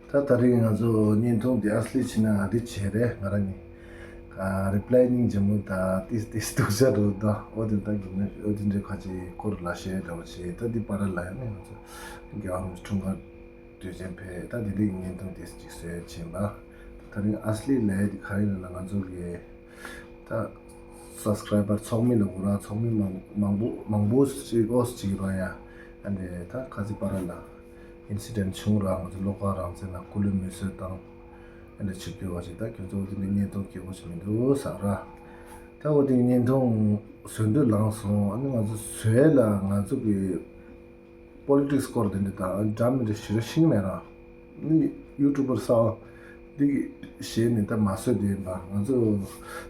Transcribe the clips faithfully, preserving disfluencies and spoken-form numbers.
ད་ད་རིང་ང་ཚོ་བརྙན་ཐུང་འདི་ཨ་སི་ལི་བྱས་ན་འདི་བྱས་རེད། ང་རང་གི་རི་པི་ལའི་སྙིང་རྗེ་མོ་དང་ཏིས་ཏིས་སྡུག་ཅག་འདྲ་བོ་དང་། ཨོ་དེ་ད་གི་ནི་ཨོ་དེ་འདྲའི་ཁ་ཅིག་སྐོར་ལ་བཤད་འདྲ་བོ་བྱས། ད་འདི་བར་ལ་ཡང་ནི་ང་ཚོ་རྒྱལ་བ་རིན་པོ་ཆེ་འཁྲུངས་སྐར་དུས་ཆེན་ཕེབས། ད་འདི་འདྲའི་བརྙན་ཐུང་ཏིས་ཅིག་བཟོས་ཕྱིན་པ། ད་རིང་ཨ་སི་ལི་ལབ་ཡ་འདི་ག་རེ་ཡིན་ན་ང་ཚོ་གི་ད་སབ་སི་ཀ་རའི་བར་ཚོགས་མི་ལ་གོ་ར། ཚོགས་མི་མང་མང་པོ་མང་པོ་ཞིག་ཨོ་ཅིག་ར་ཡ། ཨ་ནི་ད་ཁ་ཚི་པ་ར་ལ་ཨིན་སི་ཌེན་ཊི་བྱུང་ར། ང་ཚོ་བློ་དཀར་རང་བཙན་ལ་སྐུ་ལུས་མེ་གསོད་བཏང་། ཨ་ནི་ཆིབས་བསྒྱུར་བ་ཞིག་ད་ཁྱོད་ཚོ་འོ་དེ་འདྲའི་བརྙན་ཐུང་སྐྱོ་པོ་ཞིག་མི་འདུག་ཟེར་ར། ད་འོ་དེ་བརྙན་ཐུང་བཟོ་འདོད་ལངས་སོང་། ཨ་ནི་ང་ཚོ་བཟོས་ལ་ང་ཚོ་གི་པོ་ལི་ཊིག་སི་སྐོར་དེ་འདྲ་དང་འདྲ་མི་འདྲ་ཞེ་དྲག་ཤེས་ཀྱི་མེད་ར། ནི་ཡུ་ཊུབ་པར་གསར་པ་འདི་གི་ཞེས་ནས་ད་མ་བཟོས་དེ་ཡིན་པ། ང་ཚོ་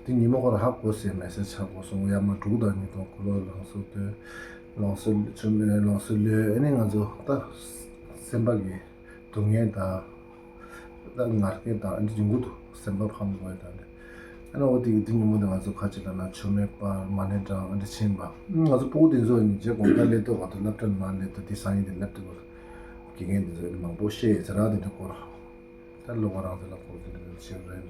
འདི་ཉིན་མོ་ཁོ་ར་ཧ་གོ་སའི་མེ་སེ་ཇི་ཧ་གོ་སོང་། ཡར་མར་འབྲུག་དང་ཉིས་སྟོང་ཁོ་ལོ་ལང་སོ་དོན་ལང་སོ་ཆུ་མེ་ལང་སོ་ལོས། ཨ་ནི་ང་ཚོ་ད་སེམས་པ་གི་སྡུག་བསྔལ་དང་། ད་ངར་སྐད་དང་ཨ་འདྲ་ཡོང་གི་འདུག་སེམས་པ་ཕམ་དགོས་དང་། ཨ་ནི་འོ་དེ་དེ་ཉིན་མོ་དེ་ང་ཚོ་ཁ་ཅིག་ལ་ན་མཆོད་མེ་སྤར། མ་ཎི་བགྲང་། ཨ་འདྲ་ཕྱིན་པ། ང་ཚོ་སྤུ་གུ་དེ་ཚོ་ཡིན་རྗེས་དགོང་དག་སླེབས་དུས་ག་དུས་སློབ་གྲྭ་ནང་སླེབས་དུས་དེ་སང་ཉིན་དེ་སླེབས་དུས་སྐོར་དགེ་རྒན་དེ་ཚོ་ཨ་ནི་མང་པོ་བཤད་ཡོད་ཟེར་ར། དེ་འདྲ་སྐོར་ད་སློབ་མ་རང་ཚོ་ལ་སྐོར་དེ་འདྲ་བཤད་རེད།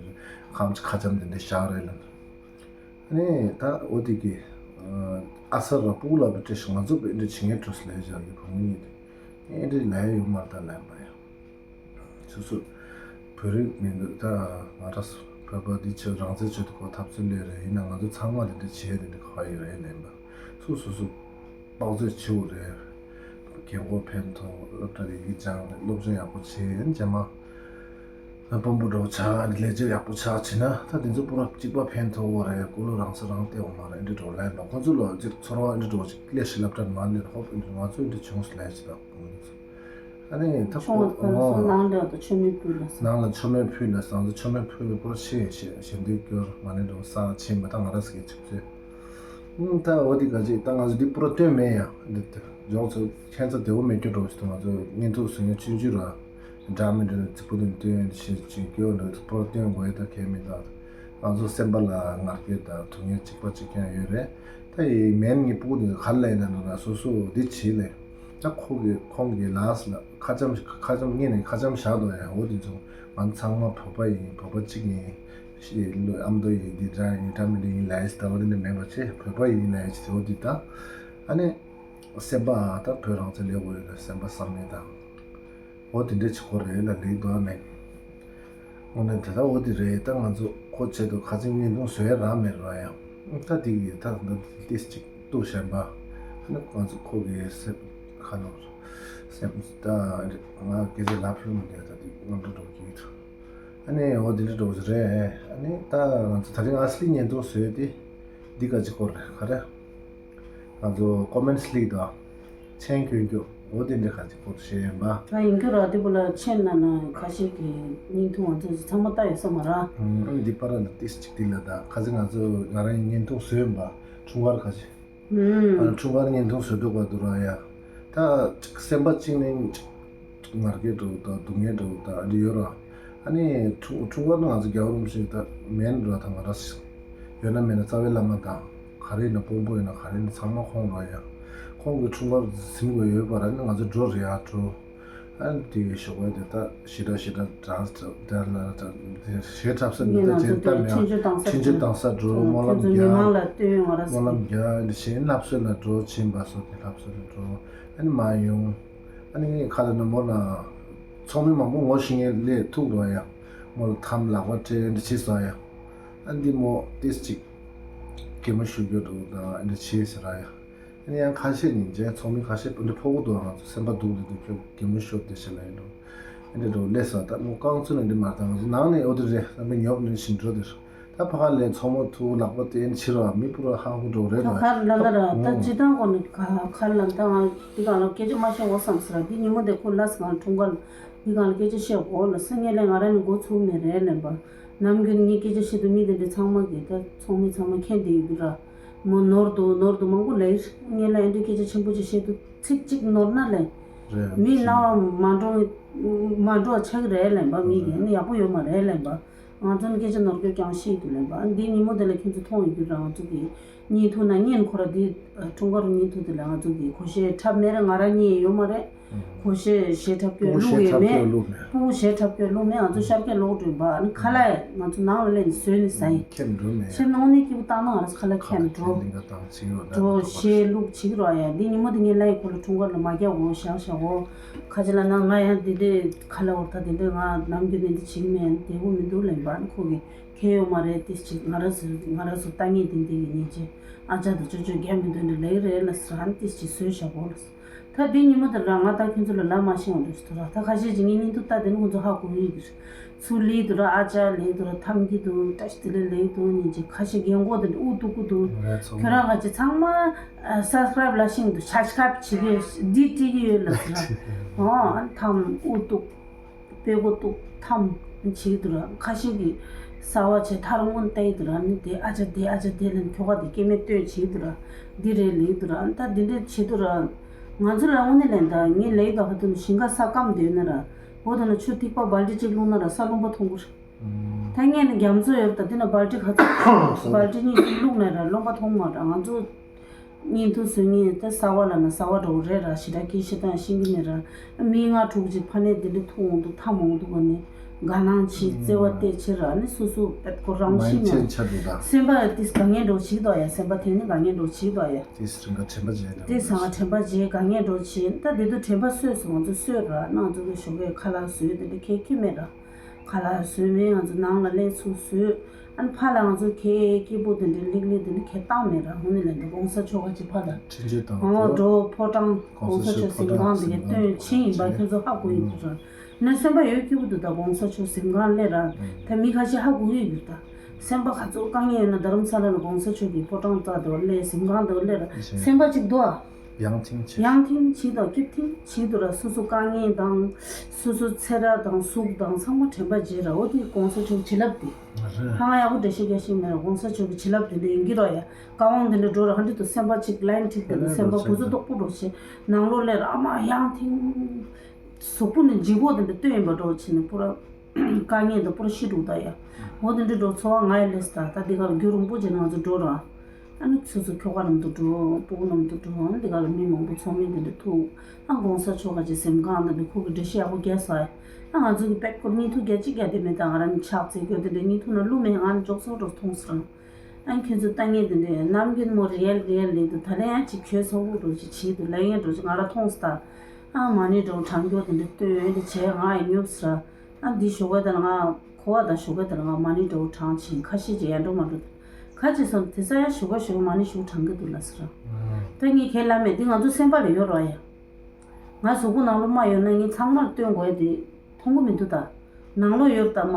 ཁམས་ཁ་འཆམ་དེ་འདྲ་བཞག་རེད་ལ། ཨ་ནི་ད་འོ་དེ་གི་ཨ་ས་ར་སྤུ་གུ་ལ་བི་ཏྲེ་ཤི་ང་ཚོ་བི་ཏྲེ་ཤི་ངའི་གྲོས་ལས་བྱ་གི་བུ་མོ་གཉིས་དེ་ཨེ་འདྲ་ལས་ཡོད་མ་རེད་ད་ལན་པ་ཡང་། སོ་སོ་བོད་རིགས་མི་འདུག་ད་ང་རང་ཚོ་བོད་པ་འདི་ཆོས་རང་བཙན་ཆོས་དུ་གོ་འཐབ་རྩོད་ལས་རེད། ཡིན་ན་ང་ཚོ་ཚང་མ་དེ་འདྲ་བྱས་དེ་འདྲ་ག་ཡོད་རེད་ལན་པ། སོ་སོ་སོ་དཔག་ཚོད་ཆེ་བོ་རེད། རྒན་གོག་ཕན་ཐོགས། སློབ་གྲྭ་རེ་གི་སྦྱངས་རེད། སློབ་སྦྱོང་ཡག་པོ་བྱས་རྗེས་མ་དཔོན་པོ་འདྲ་བོ་ཆགས། ལས་བྱེད་ཡག་པོ་ཆགས་བྱས་ན་ད་དེ་ཚོ་པུ་ར་གཅིག་པ་ཕན་ཐོགས་བོ་རེད། ཀུ་ལུ་རང་ས་རང་སྟེར་བོ་མ་རེད། འདི་འདྲ་བོ་ལན་པ། ཁོ་ཚོ་ལ་ཅིག་ཚོར་བ་འདི་འདྲ་བོ་ཅིག་སླེབས་ཤིག་སློབ་གྲྭ་མ་སླེབས་ཧོབ་འདི་ང་ཚོ་འདི་བྱུང་སོང་ལས་བྱེད་དང་། ཨ་ནི་ད་ཁོ་ཆུང་བ་ཚོ་ནང་ལ་ད་མཆོད་མེ་ཕུལ་ལ་ཟེར། ནང་ལ་མཆོད་མེ་ཕུལ་ལ་ཟེར། ང་ཚོ་མཆོད་མེ་ཕུལ་བའི་པུ་ར་ཆེ་ཞེ་ཞེ་འདོད་སྐྱོར་མ་ནི་འགྲོ་ས་ཆེ་མ་ད་ང་ར་ཟེར་གི་ཆུ་ཚོད། ཨུམ་ད་འོ་དེ་ག་ཅིག་ད་ང་ཚོ་འདི་པུ་ར་སྟོན་མེད་ཡ། འདི་ད་ཇོག་ཚོ་ཁྱད་མཚར་བདེ་བོ་མེད་སྐྱོ་འགྲོ་ཞིག་ད་ང་ཚོ་བརྙན་ཐུང་བཟོ་མཁན་ཆུང་ཆུང་ར་འདྲ་མི་འདྲ་ནི་ཚིག་པོ་དེ་སྟོན་ཞེ་ཅིག་སྐྱོ་འདྲ་པུ་ར་སྟོན་དགོས་ཡ་ད་གལ་མི་འདུག་ང་ཚོ་སེམས་པ་ལ་ངར་སྐད་དང་སྡུག་བསྔལ་གཅིག་པ་གཅིག་རྐྱང་ཡོད་རེད། ད་ཡི་མེན་ངའི་སྤུ་གུ་དེ་ཚོ་ག་ལ་ཡིན་ན་ན་སོ་སོ་འདི་བྱེད་ལས། ད་ཁོ་གི་ཁོང་གི་ལགས་ལ་ཁ་ཆམ་ཁ་ཆམ་ངེད་ནས་ཁ་ཆམ་བཞག་འདུག་ཡ། འོ་དེ་ཚོ་ང་ཚང་མ་བོད་པ་ཡིན། བོད་པ་གཅིག་ཡིན། ཨ་མདོ་ཡིན། འདི་འདྲ་ཡིན། འདྲ་མི་འདྲ་ཡིན་ལས་ད་འོ་དེ་འདྲ་མེད་པ་བྱས་བོད་པ་ཡིན་ལས་བྱས། འོ་དེ་ད་ཨ་ནི་སེམས་པ་ད་བོད་རང་བཙན་ལས་འོས་ལ་སེམས་པ་བསམ་མེད་དང་། འོ་དེ་འདྲ་བྱེད་དགོས་རེད་ལ་ལེགས་འདུག་ཨ་མེན། དངོས་གནས་དེ་ལྟ་བུ་དེ་རེད། ད་ང་ཚོ་ཁོ་ཆེད་དུ་ཁ་ཆེམས་བརྙན་ཐུང་བཟོ་ཡ་རག་མེད་ར་ཡང་། ད་དེ་གི་ད་ད་ཏིས་ཅིག་ཏུ་གཞན་པ་ནི་ང་ཚོ་ཁོ་གི་སེམས་ཁ་ནོར་སེམས་ད་ང་སྐད་ཆ་ལབ་ཤོར་མི་འདུག་ད་དེ་དངོས་འབྲེལ་འགྲོ་གི་ཡོད། ཨ་ནི་འོ་དེ་འདྲ་འགྲོ་གི་རེད། ཨ་ནི་ད་ང་ཚོ་ད་རིང་ཨ་སི་ལི་བརྙན་ཐུང་བཟོས་ཏེ་འདི་ག་ཅིག་སྐོར་རེད་ག་རེ། ང་ཚོ་ཀོ་མེན་ཊི་སི་ལིག་དང་མཆན་སྐྱོན་རྒྱུ་འོ་དེ་འདྲ་ག་ཅིག་སྐོར་བཤད་ཡིན་པ། ད་ཡིན་རྒྱུ་ར་དེ་པོ་ལ་མཆན་ན་ན་ཁ་ཤས་ཀྱི་བརྙན་ཐུང་ང་ཚོ་ཚང་མ་ལྟ་ཡོད་ས་མ་ར། ཨང་འདི་པར་ལ་ཏིས་ཅིག་འདི་ལ་ད་ཁ་ཚིག་ང་ཚོ་ང་རང་ཡིན་བརྙན་ཐུང་བཟོས་ཡིན་པ། འཁྲུངས་སྐར་ཁ་ཤས། ཨང་འཁྲུངས་སྐར་བརྙན་ཐུང་བཟོས་འདུག་ག་འདུག་ར་ཡ། ད་ཅིག་སེམས་པ་གཅིག་ནས་ཅིག་ངར་སྐད་འགྲོ་དང་སྡུག་བསྔལ་འགྲོ་དང་འདི་ཡོད་ར། ཨ་ནི་འཁྲུངས་འཁྲུངས་སྐར་ནི་ང་ཚོ་རྒྱལ་བ་རིན་པོ་ཆེ་ད་མེན་ར་ད་ང་ར་ཡོད་ན་མེད་ན་རྩ་བའི་བླ་མ་དང་ག་རེ་ཡིན་ན་དཔོན་པོ་ཡིན་ན་ག་རེ་ཡིན་ན་ཚང་མ་ཁོང་ར་ཡ། ཁོང་གི་འཁྲུངས་སྐར་ཟིན་དགོས་ཡོད་པ་ར་ནི་ང་ཚོ་འགྲོ་རེད་ཡ་འགྲོ། ཨ་ནི་དེ་གི་ཞོགས་པ་དེ་ད་ཞེ་དྲག་ཞེ་དྲག་གྲངས་དེ་ལ་ཞེ་འཁྲབ་ས་འདི་ད་ཅན་ད་མེད་ཨ། འཕྲིན་བཅོལ་གཏོང་ས་འཕྲིན་བཅོལ་གཏོང་ས་འགྲོ། སྨོན་ལམ་རྒྱག་མི་མང་ལ་སྟོན་ཡོང་བ་ར། སྨོན་ལམ་རྒྱག་འདི་བཞིན་སློབ་གསོ་ལ་འགྲོ། ཕྱིན་པ་སོགས་ཀྱི་སློབ་གསོ་ལ་འགྲོ། ཨ་ནི་མ་ཡོང་། ཨ་ནི་ཁ་ལ་ན་མོ་ན་ཚོགས་མི་མང་པོ་ངོ་ཤེས་མཁན་སླེབས་ཐུག་འགྲོ་ཡ། མོ་ལ་འཐམ་ལག་པ་སྤྲད་འདི་བྱེད་སོང་ཡ། ཨ་ནི་འདི་མོ་ཏིས་ཅིག་གད་མོ་ཤོར་རྒྱུ་འགྲོ་དང་ཨ་འདི་བྱེད་ཟེར་ཡ། ཨ་ནི་ཡང་ཁ་ཤས་ནི་མཇལ་ཚོགས་མི་ཁ་ཤས་འདི་ཕོག་གི་འདུག་ང་ཚོ་སེམས་པ་སྡུག་འདི་འདུག་ཁྱོད་གད་མོ་ཤོར་དེ་བྱེད་ལ་ཡིན་འགྲོ། ཨ་འདི་འགྲོ་སླེབས་སོང་ད་མོ་རྐང་ཚུགས་ནས་འདི་མ་བཏང་ང་ཚོ་ནང་ནས་ཨོ་དེ་རེད་ད་མི་ཉོབ་ནས་ཕྱིན་འགྲོ་དེ་རེད། ད་ཕ་ག་ལས་ཚོགས་མོ་ཐུག་ལག་པ་བསྟན་ཕྱིར་བ་མི་པུ་ར་ཧ་ཧུ་འགྲོ་རེད་ད་ད། གར་ལ་ལ་ར་ད་ཨང་། སྤྱི་བཏང་གོ་ནི་ག་གར་ལ་ད་ང་འདི་གང་ལ་སྐད་ཆ་མ་བཤད་འོ་བསམ་ཟེར་ར། འདི་ཉིན་མོ་དེ་ཁོ་ལ་སི་གང་འཁྲུངས་སྐར་འདི་གང་ལ་སྐད་ཆ་བཤད་འོ་ལ་སི་ངས་ལས་ང་རང་ནི་འགོ་ཚུགས་མེད་རེད་ལན་པ། ནམ་རྒྱུན་ངས་སྐད་ཆ་བཤད་དུ་མི་དེ་འདྲ་ཚང་མ་གི་ད་ཚོགས་མི་ཚང་མ་མཁྱེན་དེ་ཡོད་གི་ར། མོ་ནོར་འདུག་ནོར་འདུག་མང་པོ་ལས་ངས་ལ་ཨེ་འདྲ་སྐད་ཆ་ཆེན་པོ་ཅིག་བཤད་དུ་ཚིག་གཅིག་ནོར་ན་ལས་རེད་མི་ལ་བ་མ་འགྲོ་མ་འགྲོ་ཆགས་རེད་ལན་པ། མི་གི་ནི་ཡག་པོ་ཡོད་མ་རེད་ལན་པ། ང་ཚོ་ནི་སྐད་ཆ་ནོར་སྐྱོར་ཀྱང་ཤེས་འདུག་ལན་པ། འདི་ཉིན་མོ་དེ་ལ་ཁྱོད་ཚོ་མཐོང་ཡོད་རྒྱུ་ར། ང་ཚོ་གི་བརྙན་ཐུང་ན་བརྙན་ཁོ་ར་འདི་འཁྲུངས་སྐར་བརྙན་ཐུང་དེ་ལ་ང་ཚོ་གི་གོ་ཤེས་འཁྲབ་མེད་ར་ང་ར་བརྙན་ཡོད་མ་རེད། གོ་ཤེས་ཞེ་ཁྲབ་སྐྱོ་ཕྲུ་གུ་ལུག་ཞེ་ཡོད་ཁྲབ་མེད། སྐྱོ་ལུག་མེད། ཕྲུ་གུ་ཞེ་ཁྲབ་སྐྱོ་ལུག་མེད། ང་ཚོ་ཤར་སྐྱོད་ལོག་འགྲོ་ཡིན་པ། ཨ་ནི་ཁ་ལག་ང་ཚོ་ནང་ལ་ལེན་བཟོས་ནས་ཟ་ཡིན། ཁྱེམ་འགྲོ་མེད། ཤེས་ནང་ནས་སྐྱིད་པོ་བཏང་ན་ང་རང་ཁ་ལག་ཁྱེམ་འགྲོ། ལིང་ག་བཏང་ཅིག་ཡོད་ན་འགྲོ་ཞེས་ལུག་བྱེད་ཀྱི་རོགས་ཡ། འདི་ཉིན་མོ་དེ་ངས་ལ་ཡི་གོ་ལ་འཁྲུངས་སྐར་ལ་མ་རྒྱག་འོ་བཞག་བཞག་འོ། ཁ་ཅིག་ལ་ན་ང་ཡང་འདི་འདྲའི་ཁ་ལག་འོར་ཐ་དེ་འདྲའི་ང་ནམ་རྒྱུན་ནས་འདི་བྱེད་ཀྱི་མེད། བདེ་པོ་མི་འདུག་ལེན་པ། ཨ་ནི་ཁོ་གིས་ཁྱད་ཡོད་མ་རེད། ཏིས་ཅིག་ང་རང་ཚོ་ང་རང་ཚོ་ལྟ་ངན་དེ་འདི་གི་ཉིན་བྱེད། ཨ་ཅག་དང་ཅོ་ཅོ་རྒྱ་མི་འདོན་འདྲ་ལེགས་རེད་ལ་ཟེར། ཨ་ནི་ཏིས་ཅིག་བཟོས་བཞག་གོ་ལ། ད་འདི་ཉིན་མོ་དེ་ར་ང་ད་ཁྱོད་ཚོ་ལ་ལབ་མ་ཤེས་འོང་འདུག་ཟེར་དུ་ར། ད་ཁ་ཤས་ཅིག་ངའི་བརྙན་ཐུང་ལྟ་དེ་ནི་ཁོ་ཚོ་ཧ་གོ་གི་ཡོད་གི་རེད། ཚུར་ལེགས་འདུག་ར། ཨ་ཅག་ལེགས་འདུག་ར། ཐམ་གི་འདུག་བཀྲ་ཤིས་བདེ་ལེགས་ལེགས་འདུག་ཉིན་ཅིག་ཁ་ཤས་རྒན་གོག་དེ་འདྲ་ཨུ་ཏུ་ཀུ་འདུག་ཁྱོད་རང་ཁ་ཅིག་ཚང་མ་ཨ་སབ་སི་ཀ་རབ་ལབ་ཤེས་འདུག་ཤ་ཤ་བྱེད་གི་འདི་བྲིས་གི་ཡོད་ལ་ཟེར་ར། ཨོ་ཨ་ཐམ་ཨུ་ཏུ་དཔེ་གོ་ཏུ་ཐམ་བྱེད་གི་འདུག་ར། ཁ་ཤས་ཀྱིས་གསར་བ་བྱས་ཐར་ངོ་བལྟས་འདུག་ར། ནི་དེ་ཨ་ཅག་དེ་ཨ་ཅག་དེ་ལ་ནི་ཁྱོ་ག་དེ་སྐྱེ་དམན་སྟོན་བྱེད་འདུག་ར། འདི་རེད་ལེགས་འདུག་ར། ད་འདི་འདྲས་བྱེད་འདུག་ར། ང་ཚོ་ལ་དངོས་གནས་ལན་ད་ངས་ལེགས་དང་ཁ་ཐུག་ནི་ཞིང་ཁ་ས་སྐམ་བསྡད་ན་ར། འོ་ད་ན་ཆུ་ཐིགས་པ་སྦལ་ཏི་གཅིག་བླུགས་ན་ར་ས་རློན་པ་མཐོང་གི་རེད། ད་ངས་ནི་རྒྱ་མཚོ་ཡོད་ད་འདི་ན་སྦལ་ཏི་ག་ཚོད་སྦལ་ཏི་གཉིས་གསུམ་བླུགས་ན་ར་རློན་པ་མཐོང་མ་ར། ང་ཚོ་བརྙན་ཐུང་བཟོ་མཁན་ད་གསར་བ་ལ་ན་གསར་བ་འདྲ་བོ་རེད་ར། ཞེ་དྲག་སྐད་ཆ་བཏང་ཤེས་ཀྱི་མེད་ར། མི་ལྔ་དྲུག་ཅིག་ཕ་ནས་འདི་འདྲ་ཐུག་འོང་དུས་ཐ་མ་འོང་དུས་ག་ནས་དགའ་སྣང་བྱེད། བརྩེ་བ་བརྟས་བྱེད་ར། ནི་སོ་སོ་པད་ཁོ་རང་མ་ཤི་ཡིན་ན་ཆེན་ཆ་འདུག་ད། སེམས་པ་དེ་དགའ་ངན་འདྲ་བོ་བྱེད་ཀྱི་འདུག་ཡ། སེམས་པ་དེ་ནི་དགའ་ངན་འདྲ་བོ་བྱེད་ཀྱི་འདུག་ཡ། དེ་སེམས་ཀ་དྲན་པ་བརྗེད་འདྲ་དེ་བོ་སེམས་ཀ་དྲན་པ་བརྗེད་དགའ་ངན་འདྲ་བོ་བྱེད། ད་དེ་དུས་དྲན་པ་གསོས་སོང་། ང་ཚོ་གསོས་ར། ང་ཚོ་གི་ཞོགས་ཀས་ཁ་ལག་བཟོས་དེ་འདྲ་ཁྱེད་ཁྱེད་མེད་ར། ཁ་ལག་བཟོས་མེད། ང་ཚོ་ནང་ལ་ལས་ཚུགས་བཟོས། ཨ་ནི་ཕ་ལ་ང་ཚོ་ཁྱེད་སྐྱིད་པོ་དེ་འདྲའི་ལིག་ལིག་དེ་འདྲ་ཁྱེད་བཏང་མེད་ར། ཧུ་ནི་ལན་དུ་གོང་ས་མཆོག་ག་ཅི་ཕ་ལ་འཕྲིན་བཅོལ་དང་ཨོ་འགྲོ་ཕོ་བྲང་གོང་ས་མཆོག་གཟིམ་ཁང་དེ་ག་སྟོན་ཕྱིན་ཡིན་པ་ཁྱོད་ཚོ་ཧ་གོ་ཡོད་འདུག་ར། ནི་སེམས་པ་ཡོད་སྐྱིད་པོ་འདུག་ད་གོང་ས་མཆོག་གཟིམ་ཁང་སླེབས་ར། ད་མི་ཁ་ཤས་ཧ་གོ་ཡོད་འདུག་ད་སེམས་པ་ག་ཚོད་དཀའ་ངལ་ཡོད་ན་རྡ་རམ་ས་ལ་ལ་གོང་ས་མཆོག་གི་ཕོ་བྲང་ད་དུ་སླེབས་གཟིམ་ཁང་དུ་སླེབས་ར། སེམས་པ་གཅིག་འདུག་ཨ། ཡང་ཐིང་ཆེ། ཡང་ཐིང་ཆེ་དང་སྐྱིད་ཐིང་ཆེ་དུ་ར། སོ་སོ་དཀའ་ངལ་དང་། སོ་སོ་ཚེ་ར་དང་གཟུགས་དང་ཚང་མ་དྲན་པ་བརྗེད་ར། འོ་དེ་གོང་ས་མཆོག་བྱིན་རླབས་དེ། ཧ་ང་ཡག་པོ་འགྲེལ་བཤད་རྒྱག་ཤེས་མེད་ར། གོང་ས་མཆོག་གི་བྱིན་རླབས་དེ་འདྲ་ཡིན་གྱི་ར་ཡ། བཀའ་དབང་དེ་འདྲ་འགྲོ་ར་ཧ་འདྲི་དུ་སེམས་པ་གཅིག་ལན་ཐིག་དེ་འདྲ་སེམས་པ་བུ་ཚོ་རྟོག་པོ་འགྲོ་ཆེ། ནང་ལོགས་སླེབས་ར་ཨ་མ་ཡང་ཐིང་། གཟུགས་པོ་ནི་ལྗིད་ཁོག་དེ་འདྲ་སྟོན་ཡིན་པ་འགྲོ་ཆེ་ནི་པུ་ར། དཀའ་ངལ་དང་པུ་ར་ཤི་འགྲོ་ད་ཡ། འོ་དེ་འདྲ་འགྲོ་ཚོར་བ་ང་ཡི་ལས་ད་ད་འདི་ག་ལ་རྒྱུན་རིང་པོ་བྱས་ན་ང་ཚོ་འགྲོ་ར། ཨ་ནི་སོ་སོ་ཁྱོ་ག་ལམ་དུ་འགྲོ། སྤུ་གུ་ལམ་དུ་འགྲོ། ཨ་ནི་འདི་ག་ལ་མི་མང་པོ་ཚོགས་མི་འདི་འདྲ་ཐུག་ཨ་གོང་ས་མཆོག་ག་ཅིག་གཟིམ་ཁང་དུ་འདི་ཁུག་གི་འགྲེལ་བཤད་ཡག་པོ་རྒྱག་ས། ཨ་ང་ཚོ་གི་པད་ཀོར་བརྙན་ཐུང་རྒྱག་ཅིག་རྒྱག་དེ་མེད་ད། ང་རང་ནི་ཕྱག་འཚལ་རྒྱུ་དེ་འདྲ་བརྙན་ཐུང་ན་བླུག་མེད། ང་ནི་འཇོག་སོང་འགྲོ་མཐོང་སོང་། ཨ་ཁྱོད་ཚོ་ལྟ་ངན་དེ་འདྲ་ནམ་རྒྱུན་མོ་རེལ་རེལ་ལེ་འདུག་ད་ལན་ཨ་ཅིག་ཁྱོད་ཚོ་འུ་འགྲོ་ཅིག་བྱེད་འདུག་ལས་ངན་འགྲོ་ཅིག་ང་རང་མཐོང་སོང་ད། ཨ་མ་ཎི་འགྲོ་དྲང་རྒྱུ་དེ་འདྲ་སྟོན་འདི་བྱས་ང་ཡི་ཉོབ་སོང་། ཨ་འདི་ཞོགས་ཀ་དེ་ལ་ང་ཁོ་བ་དང་ཞོགས་ཀ་དེ་ལ་ང་མ་ཎི་འགྲོ་དྲང་ཕྱིན་ཁ་ཤས་ཀྱིས་ཡར་འགྲོ་མར་འགྲོ། ཁ་ཅིག་སོང་དེ་ས་ཡ་ཞོགས་ཀ་ཞོགས་ཀ་མ་ཎི་ཞུགས་དྲང་གི་འདུག་ལ་ཟེར། ད་ངས་ཁས་ལ་མེད་འདི་ང་ཚོ་སེམས་པ་ལ་ཡོད་རོགས་ཡ། ང་གཟུགས་པོ་ནང་ལོགས་རྨ་ཡོད་ན་ངས་ཚང་མར་སྟོན་དགོས་ཡ་དེ་མཐོང་གི་མི་འདུག་ད། ནང་ལོགས་ཡོད་ད་མ།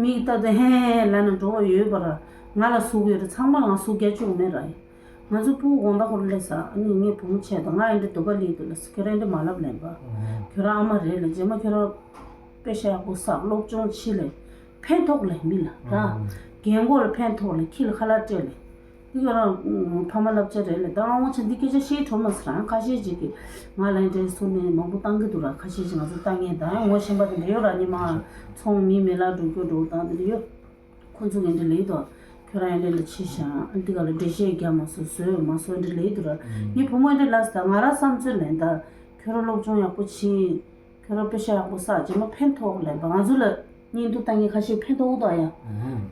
མིག་ལྟ་དུས་ཧེ་ཧེ་ལབ་ནས་འགྲོ་བ་ཡོད་པ་ར། ང་ལ་ཟུག་ཡོད་རེད། ཚང་མ་ལ་ང་ཟུག་རྒྱག་བཅུག་མེད་ར་ཡིན། ང་ཚོ་སྤུ་གུ་དགོང་དག་ཁོ་ར་སླེབས་ས་ཨ་ནི་ངས་བུ་མོ་ཆེ་དང་ང་ཨེ་འདྲ་འདོད་པ་ལས་འདུག་ལ་ཁྱོད་རང་ཨེ་འདྲ་མ་ལབ་ལན་པ། ཁྱོད་རང་ཨ་མ་རེད་ལ་རྗེས་མ་ཁྱོད་རང་དཔེ་ཤ་ཡག་པོ་ཟ་སློབ་སྦྱོང་བྱེད་ལས་ཕན་ཐོགས་ལས་མི་ལ་ར། རྒན་གོག་ལ་ཕན་ཐོགས་ལས་ཁྱི་ལ་ཁ་ལག་སྤྲད་ལས། འདི་ཁྱོད་རང་ཕ་མ་བསླབ་བྱ་རེད་ལས་ད་ཨང་ཆེ་འདི་སྐད་ཆ་བཤད་གྲོགས་མ་ཟེར་ཨང་ཁ་ཤས་ཅིག་གིས་ང་ལ་ཨེ་འདྲ་གསུངས་ནས་མང་པོ་བཏང་གི་འདུག་ར། ཁ་ཤས་ཅིག་ང་ཚོ་ལྟ་ངན་ད་ཡང་ངོ་ཤེས་པ་དེ་འདྲ་ཡོད་ར་ཉི་མ་ཚོང་མི་མེ་ལ་འགྲོ་རྒྱུ་འགྲོ་བཏང་དེ་འདྲ་ཡོད། ཁོ་ཚོ་ངན་འདྲ་ལེགས་དོ། ཁྱོད་རང་ཡང་ལས་ལ་ཕྱི་ཞང་འདི་ག་ལ་འགྲེལ་བཤད་རྒྱག་མ་སོ་བཟོས་མ་སོ་འདྲ་ལེགས་དུ་ར། ངའི་བུ་མོ་འདྲ་ལ་ཟ་ང་རང་བསམ་ཚུལ་ལན་ད། ཁྱོད་རང་སློབ་སྦྱོང་ཡག་པོ་ཕྱིན། ཁྱོད་རང་དཔེ་ཤ་ཡག་པོ་བསགས་རྗེས་མ་ཕན་ཐོགས་ལན་པ་ང་ཚོ་ལ་བརྙན་ཐུང་ལྟ་མཁན་ཁ་ཤས་ཕན་ཐོགས་འདུག་ཡ།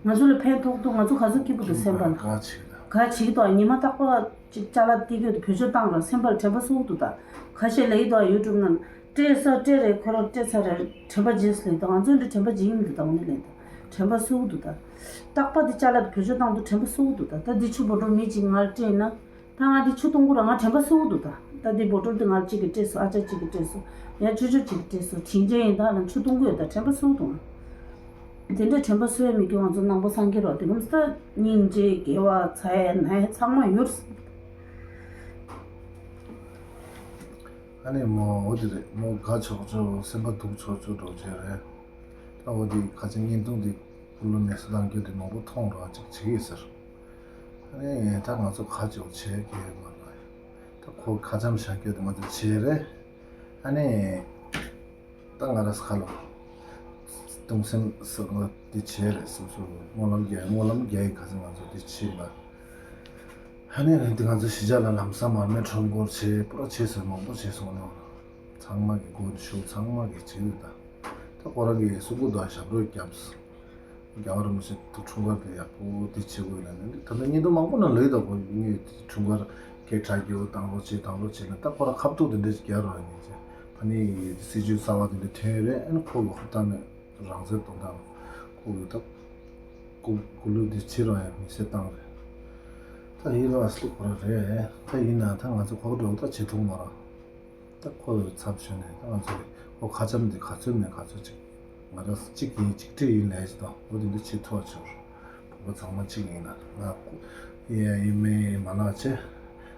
ང་ཚོ་ལ་ཕན་ཐོགས་འདུག་ང་ཚོ་ག་ཚོད་སྐྱིད་པོ་འདུག་སེམས་པ་ལ། ག་བྱེད་ད། ག་བྱེད་འདུག་ཉི་མ་རྟག་པར་ཅིག་ཅ་ལག་ཏི་ཀོད་དུ་བེད་སྤྱོད་བཏང་ར་སེམས་པ་ལ་དྲན་པ་གསོ་གི་འདུག་ད། ཁ་ཤས་ལ་ཡིད་དུ་ཡུ་ཊུབ་ནང་སྤྲད་ས་སྤྲད་རེད་ཁོ་རང་སྤྲད་ཚར་རེད་དྲན་པ་བརྗེད་སོང་ལེ་ད་ང་ཚོ་འདྲ་དྲན་པ་བརྗེད་ཀྱི་མི་འདུག་ད་འོ་ནི་ལེ་ད་དྲན་པ་གསོ་གི་འདུག་ད། རྟག་པར་དེ་ཅ་ལག་དེ་བེད་སྤྱོད་བཏང་དུས་དྲན་པ་གསོ་གི་འདུག་ད་ད་འདི་ཆུ་བོ་འགྲོ་མི་གཅིག་ང་ལ་སྤྲད་ན་ད་ང་འདི་ཆུ་འཐུང་གི་ར་ང་དྲན་པ་གསོ་གི་འདུག་ད་ད་འདི་བོ་ཊལ་དེ་ང་གཅིག་གིས་སྤྲད་སོང་ཨ་ཅག་གཅིག་གིས་སྤྲད་སོང་ཡང་ཆུ་ཆུ་གཅིག་གིས་སྤྲད་སོང་དྲིན་ཅན་ཡིན་ད་ལ་ཆུ་འཐུང་གི་ཡོད་ད་དྲན་པ་གསོ་གི་འདུག་ང་། དེ་འདྲའི་དྲན་པ་གསོ་ཡ་མི་སྐྱོ་ང་ཚོ་ནང་པ་སངས་རྒྱས་རོགས་དེ་ལམ་ས་སྙིང་རྗེ་དགེ་བ་ཚ་ཡ་ན་ཡ་ཚང་མ་ཡོད་རེད། ཨ་ནི་མོ་འོ་དེ་རེད་མོ་དགའ་ཆོག་ཆོག་སེམས་པ་སྡུག་ཆོག་ཆོག་འགྲོ་བྱས་རེད། ད་འོ་དེ་ཁ་ཆེ་བརྙན་ཐུང་དེ་ཀུ་ལུ་མེ་སི་ལང་རྒྱུ་དེ་མང་པོ་མཐོང་རོགས་ཅིག་བྱེད་ཀྱི་ཟེར། ཨ་ནི་ད་ང་ཚོ་ཁ་ཆེ་བ་བྱེད་ཀྱི་མ་རེད། ད་ཁོ་ཁ་འཆམ་བཞག་རྒྱུ་དེ་ང་ཚོ་བྱེད་རེད། ཨ་ནི། ད་ང་རང་ཁ་ལོ། གདུང་སེམས་སོགས་ལ་འདི་བྱས་རེད་སོ་སོ་སྨོན་ལམ་རྒྱག་སྨོན་ལམ་རྒྱག་ཡི་ག་ཚོད་ང་ཚོ་འདི་བྱས་ལ། ཧ་ནས་རིང་འདི་ང་ཚོ་གཞིས་ཆགས་ལ་ལམ་སང་མར་མེ་ཁྲོམ་སྐོར་བྱས་པུ་ར་བྱས་ཟེར་མང་པོ་བྱས་སོང་ནོ། ཚང་མ་གི་སྒོ་ནས་ཞུ། ཚང་མ་གི་བྱེད་རེད་ད། ད་ཁོ་རང་གི་གཟུགས་པོ་དང་ཞབས་བྲོ་བརྒྱབ། རྒྱལ་བ་རིན་པོ་ཆེ་ཐུགས་འཁྲུངས་སྐར་དེ་ཡག་པོ་དེ་བྱེད་དགོས་ལ་ནི། ད་ལྟ་བརྙན་ཐུང་མང་པོ་ན་ལོས་ད་ཁོ་ངའི་འཁྲུངས་སྐར་སྐད་གྲགས་རྒྱས་པོ་བཏང་རོགས་བྱེད་བཏང་རོགས་བྱེད་ལ། ད་ཁོ་རང་ཁ་ཐུག་དེ་འདྲས་རྒྱག་རོགས་ཡིན་ཅེ། ད་ནི་སྲིད་ཇུས་གསར་བ་དེ་འདྲས་ཐོན་ཡོད་རེད། ཨ་ནི་ཁོ་གི་ཧུར་ཐག་ནས་རང་བཙན་གཏོང་སྟངས་ཁོ་གི་ད་སྐུ་སྐུ་ལུས་དེ་ཕྱི་རང་ཡང་མི་སེར་བཏང་རེད། ད་ཡིན་ར་སླེབས་ཁོ་རང་རེད། ད་ཡིན་ན་ད་ང་ཚོ་ཁོ་འགྲོ་ད་བྱེད་ཐུབ་མ་རེད། ད་ཁོ་ཚབ་ཞུས་ནས་ད་ང་ཚོ་གི་ཁོ་ཁ་བྱམས་འདི་ག་ཚོད་མེད་ག་ཚོད་ཅིག་ང་རང་གཅིག་ཡིན་གཅིག་སྒྲིལ་ཡིན་ལས་ཅི་དང་འོ་དེ་འདྲ་བྱེད་ཐུབ་པ་བྱུང་། བོད་པ་ཚང་མ་གཅིག་ཡིན་ན་ང་ཡ་ཡིན་མིན་མ་ལག་བྱས།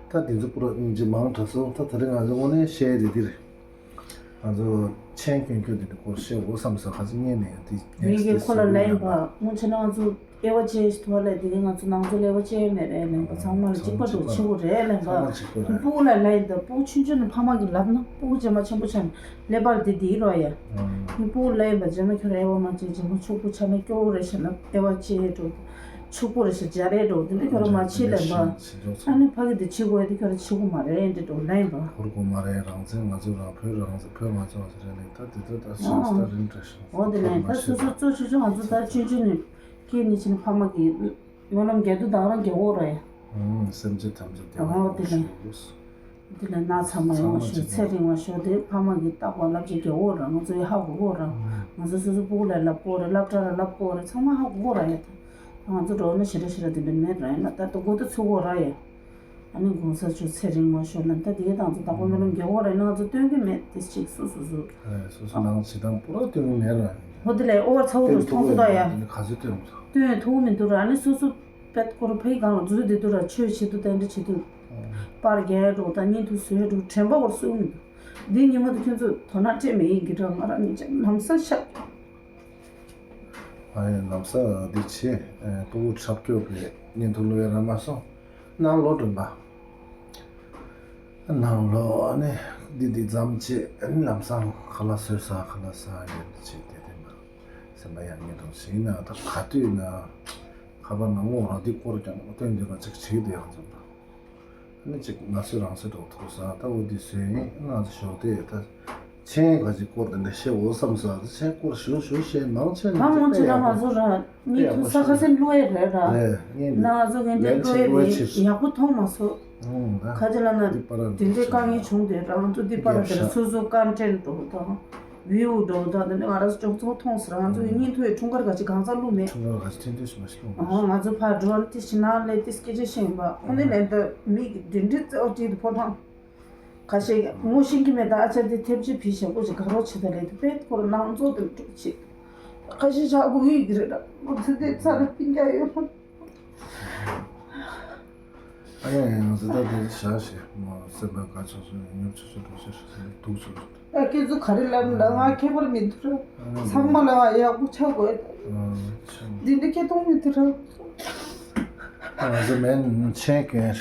ད་དེ་ཚོ་པུ་ར་སྙིང་རྗེ་མང་དྲགས་སོང་། ད་དེ་རིང་ང་ཚོ་དངོས་གནས་བཤད་དེ་འདི་རེད། ང་ཚོ་མཆན་སྐྱོན་སྐྱོན་དེ་འདྲ་སྐོར་བཤད་འོ་བསམ་ས་ཁ་ཅིག་རྙེད་ནས་ཡང་དེ་མི་གིས་ཁོ་ལ་ལན་པ་སྔོན་ཆད་ང་ཚོ། དབྱེ་བ་ཕྱེ་ཐུབ་པ་ལས་དེ་རིང་ང་ཚོ་ནང་ཚོ་དབྱེ་བ་ཕྱེ་མེད་རེད་ལན་པ། ཚང་མ་ལ་གཅིག་པ་འདྲ་བྱེད་དགོས་རེད་ལན་པ། ཚང་མ་གཅིག་པ་རེད། སྤུ་གུ་ལ་ལན་དང་སྤུ་གུ་ཆུང་ཆུང་ནས་ཕ་མ་གིས་ལབ་ན་སྤུ་གུ་རྗེས་མ་ཆེན་པོ་ཆགས་ནས་ཀླད་པ་ལ་དེ་དེའི་རོ་ཡ། ངས་སྤུ་གུ་ལ་ཡིན་པ་རྗེས་མ་ཁྱོད་རང་དབྱེ་བ་མ་ཕྱེ། རྗེས་མ་ཕྱུག་པོ་ཆགས་ན་སྐྱོ་བོ་རེད་ཤག་ལབ། དབྱེ་བ་ཕྱེ་འགྲོ། ཕྱུག་པོ་རེད་ཤག་རྒྱ་རེད་འགྲོ། དེ་འདྲ་ཁྱོད་རང་མ་བྱེད་ལན་པ། ཨ་ནི་ཕ་གི་དེ་བྱེད་དགོས་དེ་ཁྱོད་རང་བྱེད་དགོས་མ་རེད་འདྲ་འགྲོ་ལན་པ། ཧོར་གོ་མ་རེད། རང་བཙན་ང་ཚོ་རང་བོད་རང་བཙན་བོད་ང་ཚོ་རེད་ལས་ད་དེ་ད་ད་སོང་ད་རིང་བཀྲ་ཤིས། འོ་དེ་ལན་ད་སོ་སོ་གཙོ་ཆེ་ཆུང་ང་ཚོ་ད་ཆུང་ཆུང་ནས། ཁྱེད་ནི་ཕྱིན་ཕ་མ་གི་སྨོན་ལམ་རྒྱ་མདུད་དང་རང་རྒྱ་འོག་རེད། ཨང་། སེམས་ཅན་ཐམས་ཅད་བདེ་བ་ཨོ་དེ་ལ་ཡོང་ཞིག་དེ་ལ་ན་ཚ་མ་ཡོང་ཞིག་ཚེ་རིང་བ་ཤོག་དེ་ཕ་མ་གི་བརྟག་པ་བསླབ་བྱ་རྒྱ་འོག་རེད། ང་ཚོ་ཡི་ཧ་གོ་གོ་ར། ང་ཚོ་སོ་སོ་སྤུ་གུ་ལ་བསླབ་གོ་རེད། སློབ་གྲྭ་ལ་བསླབ་གོ་རེད། ཚང་མ་ཧ་གོ་གོ་ར་ཡ། ད་ང་ཚོ་འགྲོ་ན་ཞེ་དྲག་ཞེ་དྲག་དེ་འདྲ་མེད་ར། ཡིན་ན་ད་ལྟ་མགོ་ཏུ་ཚུགས་གོ་ར་ཡ། ཨ་ནི་གོང་ས་མཆོག་ཚེ་རིང་བ་ཤོག་ལ་ད་དེ་དང་ཚོ་བདག་པོ་སྨོན་ལམ་རྒྱག་གོ་ར་ཡིན་ན་ང་ཚོ་སྟོན་གི་མེད་དེ་ཅིག་སོ་སོ་སོ། ཨེ་སོ་སོ་ནང་བྱེད་སྟངས་པོ་ར་སྟོན་གི་མེད་ར། ཧོ་དེ་ལས་ཨོ་བར་ཚ་བོ་རུ་མཐོང་གི་ད་ཡ། ག་ཚོད་སྟོན་དགོས། སྟོན་ཐུབ་མི་འདུག་ར། ཨ་ནི་སོ་སོ་པད་སྐོར་ཕའི་སྒང་ལ་འཛུལ་བསྡད་འདུག་ར། ཆོས་བྱེད་དུ་དེ་འདྲ་བྱེད་དུ། པར་རྒྱག་འགྲོ་དང་བརྙན་ཐུང་བཟོས་འགྲོ་དྲན་པ་བོར་སུ་མི་འདུག་འདི་ཉིན་མོ་དུ་ཁྱོད་ཚོ་དོ་སྣང་སྤྲད་མེད་ཡིན་གི་འདྲ། ང་རང་ཉིད་ཅག་ལམ་སང་ཤག་ཨ་ཡ་ལམ་སང་འདི་བྱས་ཨ་སྤུ་གུ་འཁྲབ་སྐྱོར་གི་བརྙན་ཐུང་བླུག་ཡ་ར་མ་སོང་། ནང་ལོག་དྲན་པ། ནང་ལོག་ཨ་ནི་འདི་འདི་ཙམ་བྱས་ཨ་ནི་ལམ་སང་ཁ་ལག་བཟོས་ས་ཁ་ལག་ཟ་ཡོད་བྱས་དེ་དེ་མ་སེམས་པ་ཡང་ཉེ་དྲགས་ཤིག་ན་ད་ག་དུས་ན། ཁ་པར་ནང་ངོ་རང་འདི་སྐོར་ཀྱང་སྟོན་འདི་ལ་ཅིག་བྱེད་དེ་ཡང་ཚོད་ལ། ཨ་ནི་ཅིག་ང་ཚོས་རང་ཚོད་འགྲོ་ཐུག་ས་ད་འོ་འདི་བཟོས་ཡིན། ང་ཚོ་ཞོགས་དེ་ད་མཆན་ག་ཅིག་སྐོར་དེ་འདྲ་བཤད་འོ་བསམ་ས་ད་མཆན་སྐོར་ཞུ་ཞུ་བཤད་མང་ཆེ་ད་ང་ཚོ་ད་ང་ཚོ་རང་ཉིད་དུ་ས་ཁ་སེམས་བློ་ཡས་རེད་ར། རེད་ངས་ན་ང་ཚོ་ངས་འདི་ལན་བློ་ཆེ་བློ་ཡས་ཆེ་རེད། ཡག་པོ་མཐོང་མ་སོང་། ཁ་ཅིག་ལ་ན་འདི་པར་དེ་འདྲའི་དཀའ་ངལ་བྱུང་དེ་རང་ཚོ་འདི་པར་དེར་སོ་སོ་ཀོན་ཊེན་འགྲོ་དང་། བིའུ་འགྲོ་དང་དེ་ནས་ང་རང་ཚོ་ཅོག་ཙེ་མཐོང་ཟེར། ང་ཚོ་ཡི་བརྙན་ཐུང་ཡི་འཁྲུངས་སྐར་ག་ཅིག་གང་ཚང་བླུགས་མེད། འཁྲུངས་སྐར་ག་ཅིག་ཐེངས་ཐེངས་ཤིག་མ་ཤེས་ལུགས་མ་ཨ་ང་ཚོ་ཕར་འགྲོ་ནས་དེ་ཕྱི་ནང་ལས་དེ་སྐད་ཆ་བཤད་ཡིན་པ། ཨ་ནི་ལན་དུ་མིག་དེ་འདྲའི་རྩེ་བ་བྲིས་དུ་ཕོ་བྲང་། ཁ་ཤས་ངོ་ཤེས་ཀྱི་མེད་ད། ཨ་ཅག་དེ་ཐེབས་ཆེ་བི་ཞབས་པོ་ཅིག་དགའ་རོགས་བྱེད་ད་ལས་དུ་དཔེ་ཁོ་རང་ནང་ཚོགས་དེ་འགྲོ་བྱེད། ཁ་ཤས་ཆག་སྒོ་ཡིག་གི་རེད་ད། ལོ་ཚོད་དེ་ཚ་རེ་སྤུན་ཀྱག་ཡོད་ཧོན། ཨ་ཡ་ཡ་ང་ཚོ་ད་དེ་བཞག་ཞེས་མ་སེམས་པ་དགའ་ཆོག་ཆོག་ཉོབ་ཆོག་ཆོག་འགྲོ་ཤེས་ཤེས་སེམས་སྡུག་ཆོག་ཆོག་ད་ཁྱེད་ཚོ་ག་རེ་ལབ་ན་ང་ཁྱད་པར་མི་འདུག་ར། ཚང་མ་ལ་ཡག་པོ་ཆགས་དགོས། འདི་འདྲ་ཁྱེད་གཏོང་མི་འདུག་ར། ང་ཚོ་མེད་མཆན་གན།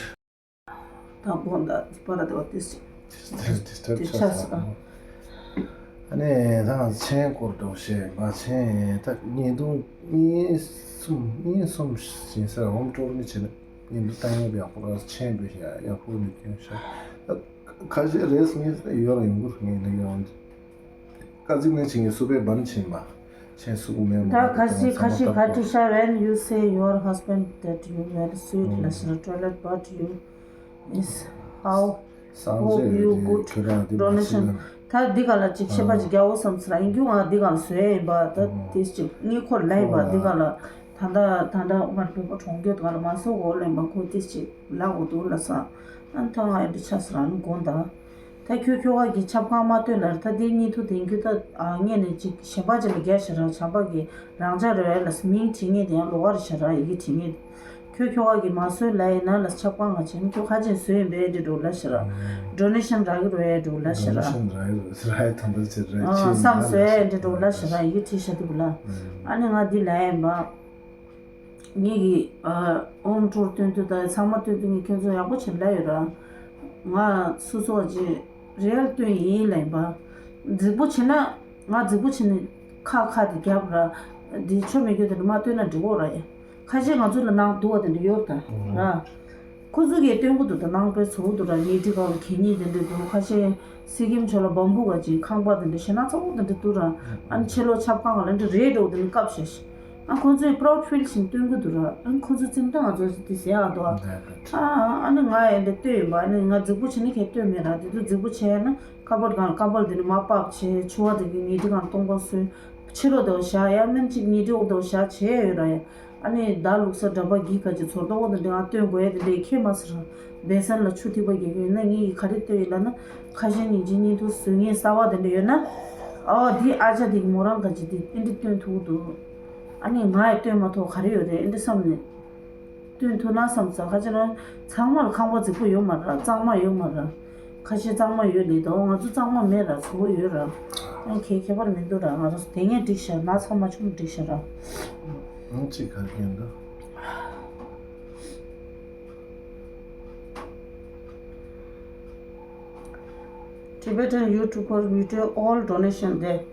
ད་དགོང་ད་པ་ར་དེ་བ་དེ་སི་དེ་ཆགས་སོང་། ཨ་ནི་ད་མཆན་སྐོར་འགྲོ་ཤེས་མ་མཆན་ད་བརྙན་ཐུང་གཉིས་གསུམ་གཉིས་གསུམ་ཞིག་ཟེར་འོམ་ཀྲོར་མི་བྱེད་ན་བརྙན་ཐུང་བཏང་ཡོད་པའི་ཡག་པོ་ར་མཆན་འབུལ་ཤེས་ཡག་པོ་མི་སྐྱོན་ཤག་ད་ཁ་ཤས་རེས་ངས་ཡོད་ལ་ཡོང་གི་ངས་ལ་ཡོང་། ཀ་ཟིག་ནས་ཆིང་གི་སུ་པའི་བན་ཆིན་མ། ཆེན་སུ་མེ་མ་ད་ཁ་ཤས་ཁ་ཤས་ག་དྲི་ཤ། When you say your husband that you were sweet ལ་ཤར་toilet but you is how hope you good donation ད་འདི་ག་ལ་ཅིག་ཤེས་པ་ཅིག་རྒྱལ་བོ་བསམ་ཚུལ་ཨིན་རྒྱུ་ང་འདི་ག་ལ་བཟོས་ཡིན་པ་ད་དེ་ཅིག་ངས་ཁོར་ལབ་ཡིན་པ་འདི་ག་ལ་ད་ད་ད་ད་ང་བོད་པ་གྲོང་ཁྱེར་ག་ལ་མ་སོ་འོ་ལེན་པ་ཁོ་དེ་ཅིག་ལབ་འོ་འདུག་ལ་ས་ཨ་ད་ང་ཨེ་འདྲ་ཆགས་སུ་རང་དགོངས་དང་། ད་ཁྱོད་ཁྱོ་ག་གི་ཆབ་ཁང་མ་སྟོན་ལར་ད་དེ་གཉིས་ཐུ་དེང་ཁྱོད་ད་ཨ་ངས་ནས་ཅིག་གཞན་པ་ཅིག་ལ་རྒྱ་ཞེ་རང་བྱམས་པ་གི་རང་ཅག་རེ་བས་ལ་མིང་བྲིས་ངེས་དེ་ཡང་ལོ་ག་རེ་ཞེ་རང་ཡི་གེ་བྲིས་ངེས། ཁྱོད་ཁྱོ་ག་གི་མ་སོན་ལ་ཡིན་ན་ལ་ཆབ་ཁང་ང་ཆེན་ཁྱོད་ཁ་ཆེན་བཟོས་ཡིན་པས་འདི་འགྲོ་ལ་ཞེ་ར། ཌོ་ནེ་ཤན་རག་གི་རོ་ཡ་འགྲོ་ལ་ཞེ་ར། བསམ་བཟོས་ཡ་འདི་འགྲོ་ལ་ཞེ་ར་ཡི་གེ་བྲིས་ཤ་དུ་བུ་ལ། ཨ་ནི་ང་འདི་ལ་ཡིན་པ། ངེད་ཀྱི་ཨོམ་ཀྲོར་སྟོན་དུས་དང་ཚང་མ་སྟོན་དུས་ངས་ཁྱོད་ཚོ་ཡག་པོ་བྱེད་ལ་ཡོད་ར། ང་སོ་སོ་བ་ཅི་རེལ་སྟོན་ཡིན་ལ་ཡིན་པ། རྫིག་པོ་བྱེད་ན་ང་རྫིག་པོ་བྱེད་ནས་ཁ་ཁ་དེ་རྒྱབ་ར། འདི་ཆོ་མེད་རྒྱུ་དེ་འདྲ་མ་སྟོན་ན་འགྲིག་གོ་ར་ཡ། ཁ་ཤས་ང་ཚོ་ལ་ནང་སྡུག་བ་དེ་འདྲ་ཡོད་ད་ར། ཁོ་ཚོ་གིས་སྟོན་གི་འདུག་ད་ནང་པའི་ཚོ་འདུག་ར། ཉལ་ཁྲི་སྒང་ལ་གད་སྙིགས་དེ་འདྲ་འདུག་ཁ་ཤས་སི་ཀིམ་ཕྱོགས་ལ་བམ་བུ་ག་ཅིག་ཁང་པ་དེ་འདྲ་ཞེ་ན་ཚ་བོ་དེ་འདྲ་འདུག་ར། ཨ་ནི་ཕྱི་ལོགས་ཆབ་ཁང་ག་ལ་འདྲ་རེད་འགྲོ་དེ་འདྲ་བཀབ་བཞག་ཤག་ཨ་ཁོ་ཚོས་proud feel་བྱས་ནས་སྟོན་གི་འདུག་ར། ཨ་ནི་ཁོ་ཚོ་ཙིང་ཏང་ང་ཚོ་དེ་ཟེར་ཡག་འདུག་ཨ་ཨ་ནི་ང་ཡང་འདི་ལྟོས་ཡིན་པ། ཨ་ནི་ང་རྫིག་པོ་བྱས་ནས་ཁྱེད་ལྟོས་མེད་ར། དེ་ཚོ་རྫིག་པོ་བྱས་ན་ཀ་བཊ་སྒང་ལ་ཀ་བཊ་དེ་ནི་མར་ཕབ་བྱས། ཕྱུ་པ་དེ་གི་ཉལ་ཁྲི་སྒང་སྟོང་པ་བཟོས། ཕྱི་ལོགས་དེ་བཞག་ཡ། སྨན་གཅིག་ཉལ་ཁྲི་འོག་དེ་བཞག་བྱས་ཡོད་ར། ཡ་ཨ་ནི་ཟླ་ལུག་ས་འདྲ་པ་གི་ག་ཅིག་ཚོར་ཏོག་དེ་འདྲ་ང་སྟོན་དགོས་ཡ་དེ་འདྲ་ཁྱེད་མ་ཟེར་ར། བེ་སན་ལ་ཆུ་ཐིགས་པ་རྒྱག་གི་ཡོད་ན་ངས་ག་རེ་ལྟོས་ཡིན་ལབ་ན། ཁ་ཤས་ཉིན་གཅིག་བརྙན་ཐུང་བཟོ་མཁན་གསར་པ་དེ་འདྲ་ཡོད་ན། ཨོ་འདི་ཨ་ཅག་དེ་གི་མོ་རང་ག་ཅིག་དེ་ཨེ་འདྲ་སྟོན་ཐུབ་འདུག་ཨ་ནི་ང་ཡི་སྟོན་མ་ཐུབ་ག་རེ་ཡོད་རེད། ཨེ་འདྲ་བསམ་ནས་སྟོན་ཐུབ་ན་བསམ་ས། ཁ་ཅིག་ན་ཚང་མ་ལ་ཁང་པ་རྫིག་པོ་ཡོད་མ་རེད། གཙང་མ་ཡོད་མ་རེད། ཁ་ཤས་གཙང་མ་ཡོད་ལེ་དོ། ང་ཚོ་གཙང་མ་མེད་ར། ཚ་བོ་ཡོད་ར། ཨ་ཁྱད་ཁྱད་པར་མི་འདུག་ར། ང་ཚོ་དེ་ངས་འགྲིག་ཤག་ན་ཚང་མ་ཆུང་འགྲིག་ཤག་ར། ཨང་གཅིག་ག་རེ་འདུག Tibetan YouTuber video all donation day.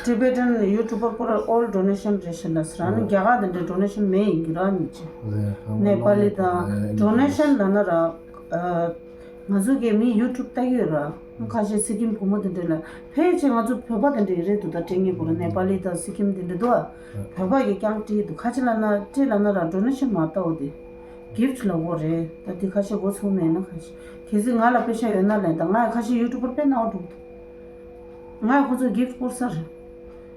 Tibetan YouTuber ཁོ་ར་all donation རེད་ཤག་ལ་ཟེར། ཨ་ནི་རྒྱ་གར་དེ་འདྲའི་donation མེད་ཡིན་གྱི་ར། ཉིན་གཅིག་ནེ་པ་ལི་དང་donation ལབ་ན་ར། ང་ཚོ་གི་མི་YouTube ལྟ་གི་ཡོད་ར། ཁ་ཤས་སི་ཀིམ་བུ་མོ་དེ་འདྲ་ལ་ཕལ་ཆེར་ང་ཚོ་བོད་པ་དེ་འདྲ་ཡོད་རེད་འདུག་ད་དྲན་གྱི་འདུག་ར། ནེ་པ་ལི་དང་སི་ཀིམ་དེ་འདྲ་འདུག་ཨ། བོད་པ་གིས་རྐྱང་བྲིས་འདུག་ཁ་ཅིག་ལབ་ན་བྲིས་ལབ་ན་ར་donation མ་ལྟ་བུ་དེ། gift ལབ་དགོས་རེད། ད་དེ་ཁ་ཤས་མགོ་ཚོས་མེད་ན། ཁ་ཤས་གལ་སྲིད་ང་ལ་པེ་ཤ་ཡོད་ན་ལེན། ད་ང་ཡང་ཁ་ཤས་YouTuber དཔེ་སྣང་བ་འགྲོ་གི་འདུག་ང་ཡང་ཁོ་ཚོ་gift བསྐུར་ས་རེད།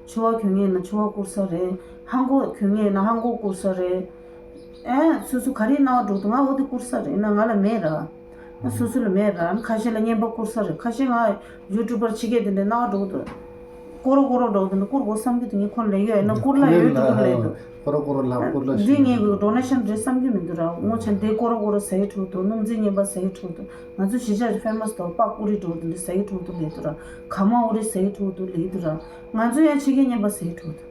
ཕྱུ་པ་གྱོན་མཁན་ཡིན་ན་ཕྱུ་པ་བསྐུར་ས་རེད། ལྷམ་གོག་གྱོན་མཁན་ཡིན་ན་ལྷམ་གོག་བསྐུར་ས་རེད། ཨེ་སོ་སོ་ག་རེ་སྣང་བ་འགྲོ་འདུག་ང་འོ་དེ་བསྐུར་ས་རེད། ཡིན་ན་ང་ལ་མེད་ར། ང་སོ་སོ་ལ་མེད་ར། ཁ་ཤས་ལ་རྔན་པ་བསྐུར་ས་རེད། ཁ་ཤས་ང་YouTuber ཕྱི་རྒྱལ་དེ་འདྲའི་སྣང་བ་འགྲོ་འདུག་ཀོ་རོ་ཀོ་རོ་འགྲོ་འདུག་ཀོ་རོ་ཀོ་རོ་བསམ་གྱི་འདུག་ངས་ཁོ་ལ་ཡོད་ན་བསྐུར་ལ་ཡོད་འདུག་ལ་ཡོད་འདུག་ཀོ་རོ་ཀོ་རོ་ལ་བསྐུར་ལ་འདི་ངས་གི་donation རེད་བསམ་གྱི་མི་འདུག་ར། ངོ་ཆེ་འདི་ཀོ་རོ་ཀོ་རོ་ཟ་ཡི་འགྲོ་འདུག་སྣུམ་རྫས་རྔན་པ་ཟ་ཡི་འགྲོ་འདུག་ང་ཚོ་གཞིས་ཆགས་famous འདུག་པགས་ཀོ་རི་འགྲོ་འདུག་འདི་ཟ་ཡི་འགྲོ་འདུག་ལ་ཡོད་འདུག་ར། ག་མ་འོ་རི་ཟ་ཡི་འགྲོ་འདུག་ལ་ཡོད་འདུག་ར། ང་ཚོ་ཡང་ཕྱི་རྒྱལ་རྔན་པ་ཟ་ཡི་འགྲོ་འདུག་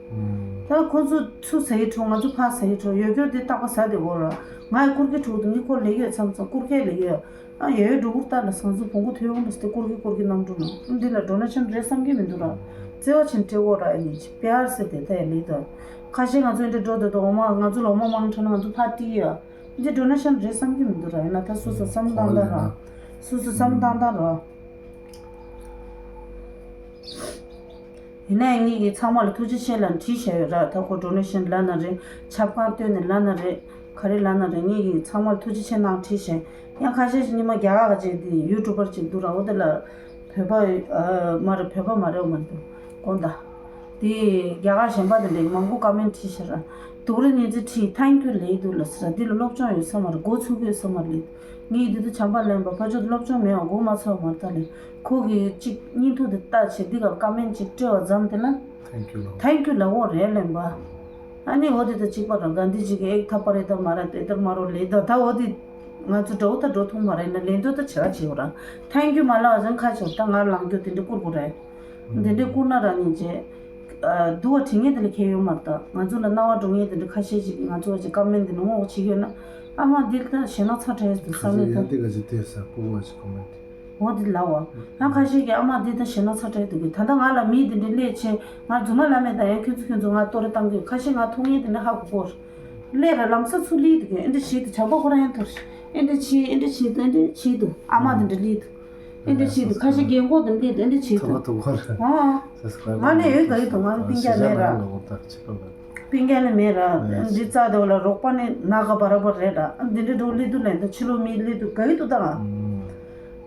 ད་ཁོ་ཚོ་ཚུར་ཟ་ཡི་འགྲོ། ང་ཚོ་ཕར་ཟ་ཡི་འགྲོ། ཡོད་རྒྱུ་འདི་རྟག་པ་ཟ་བསྡད་ཡོད་ར། ང་ཡི་བསྐུར་གྱི་འགྲོ་འདུག་ངས་ཁོ་ལ་ཡོད་མཚམས་མཚམས་བསྐུར་མཁན་ལ་ཡོད། ཨ་ཡོད་ཡོད་འགྲོ་བསྐུར་ལྟ་ལ་ཟང་ཟིང་བོང་གུ་ཐོན་འོང་ལ་སྟེ་བསྐུར་གྱི་བསྐུར་གྱི་གནམ་གྲུ་ནང་འདི་ལ་donation རེད་བསམ་གྱི་མི་འདུག་ར། བརྩེ་བ་ཆེན་སྤྲད་འོ་ར། ཨ་ནི་ཅི་པེ་ཨར་ཟེར་དེ་ལྟ་ཡ་ལེ་དོ། ཁ་ཤས་ང་ཚོ་འདི་འགྲོ་དེ་དོ་འོ་མ་ང་ཚོ་ལ་འོ་མ་མང་དྲགས་ན་ང་ཚོ་ཕར་སྤྲད་ཡ། འདི་donation རེད་བསམ་གྱི་མི་འདུག་ར། ཡིན་ན་ད་སོ་སོ་བསམ་བློ་བཏང་སྟངས་ར། སོ་སོ་བསམ་བློ་བཏང་སྟངས་ར། ཡིན་ནའི་ངེད་ཀྱིས་ཚང་མ་ལ་ཐུགས་རྗེ་ཆེ་ལབ་བྲིས་བཞག་ཡོད་ར། ད་ཁོ་donation ལབ་ན་རེད། ཆབ་ཁང་བཏོན་ནས་ལབ་ན་རེད། ག་རེ་ལབ་ན་རེད། ངེད་ཀྱིས་ཚང་མ་ལ་ཐུགས་རྗེ་ཆེ་གནང་བྲིས་བཞག་ཡང་ཁ་ཤས་ཤིག་ཉི་མ་རྒྱ་གར་ག་ཅིག་འདི་YouTuber ཅིག་འདུག་ར། འོ་དེ་ལ་བོད་པ་ཨ་མ་རེད། བོད་པ་མ་རེད། འོ་མ་འདུག་དགོངས་དག་དེ་རྒྱ་གར་གཞན་པ་དེ་འདྲས་མང་པོ་comment བྲིས་བཞག་ར། སྡུག་རུས་ཉིན་མཚན་བྲིས། thank you ལབ་འདུག་ལབ་ཟེར་ར། འདི་ལ་སློབ་སྦྱོང་ཡོད་ས་མ་རེད། མགོ་ཚོས་ཀྱི་ཡོད་ས་མ་རེད། ངས་འདི་དུ་བྱམས་པ་ལེན་པ་ཕར་ཕྱོགས་སློབ་སྦྱོང་མེད་པ་མགོ་མ་ཚོས་པ་མ་རེད། ད་ལས་ཁོ་གིས་ཅིག་བརྙན་ཐུང་འདི་ལྟ་བྱས་འདི་ག་ལ་comment ཅིག་སྤྲད་པ་ཙམ་དེ་ལ་thank you ལབ། thank you ལབ་འོ་རེད་ལབ་པ། ཨ་ནི་འོ་དེ་དང་གཅིག་པ་ར། གྷན་དྷི་ཇི་གི་ཨེག་ཐ་པ་རེ་ད་མ་ར་དེ་ལྟར་མ་རོ་ལེ་ད་ད་འོ་དེ་ང་ཚོ་འགྲོ་ད་འགྲོ་ཐུབ་མ་རེད་ན་ལེན་འདོད་ད་བྱ་བྱེད་འོ་ར། thank you མ་ལབ་པ་ཙམ་ཁ་ཆེ་ད་ང་ལངས་རྒྱུ་དེ་འདྲ་བསྐུར་དགོས་རེད། འདི་འདྲའི་བསྐུར་ན་ར་ནི་རྗེས། སྡུག་པ་དྲི་ངན་དེ་ལ་ཁྱད་ཡོད་མ་རེད། ད་ང་ཚོ་ལ་སྣང་བ་འགྲོ་ངེས་དེ་འདྲ་ཁ་ཤས་ཤིག་ང་ཚོ་བ་ཅིག་ཀ་མེན་དེ་ནང་ངོ་བྱེད་ཡོད་ན། ཨ་མ་འདི་ལྟ་ཞེ་ན་ཚ་དྲགས་འདུག་བསམ་མེད་ད། འདི་ག་ཅིག་བལྟས་ས་སྤུ་གུ་བ་ཅིག་ཀ་མེན་དེ། འོ་འདི་ལ་བ། ང་ཁ་ཤས་ཀྱིས་ཨ་མ་འདི་ལྟ་ཞེ་ན་ཚ་དྲགས་འདུག་གི། ད་ལྟ་ང་ལ་མི་འདི་འདྲ་སླེབས་ཆེ་ང་རྫུན་མ་ལབ་མེད། ད་ཡང་ཁྱོད་ཚོ་ཁྱོད་ཚོ་ང་ལྟོ་རེ་བཏང་གི། ཁ་ཤས་ང་མཐོང་ངེས་དེ་འདྲ་ཧ་གོ་གོ་རེད། སླེབས་ར་ལམ་སང་ཚུར་སླེབས་འདུག་གི། ཨེ་འདྲ་བྱེད་དུ་བྱམས་པ་ཁོ་རང་ཡང་ཐོར་ཨེ་འདྲ་བྱེད་ཨེ་འདྲ་བྱེད་དུ་ཨེ་འདྲ་བྱེད་དུ་ཨ་མ་འདི་འདྲ་སླེབས་འདུག་ཨེ་འདྲ་བྱེད་འདུག་ཁ་ཤས་རྒན་གོག་དང་སླེབས་འདུག་ཨེ་འདྲ་བྱེད་འདུག་ཐོག་མཐའ་དུ་བར། ཨ། ང་ལས་ཡོད་ག་ཡོད་དུ་ང་ལ་སྤུན་ཀྱག་མེད་ར། སྤུན་ཀྱག་ལས་མེད་ར། འདི་རྩ་དེ་བ་ལ་རོགས་པ་ནི་ན་ག་བ་ར་བ་རེད་ར། འདི་འདྲ་འགྲོ་སླེབས་འདུག་ལན་ད་ཕྱི་ལོགས་མི་སླེབས་འདུག་ག་ཡོད་དུ་ད་ང་།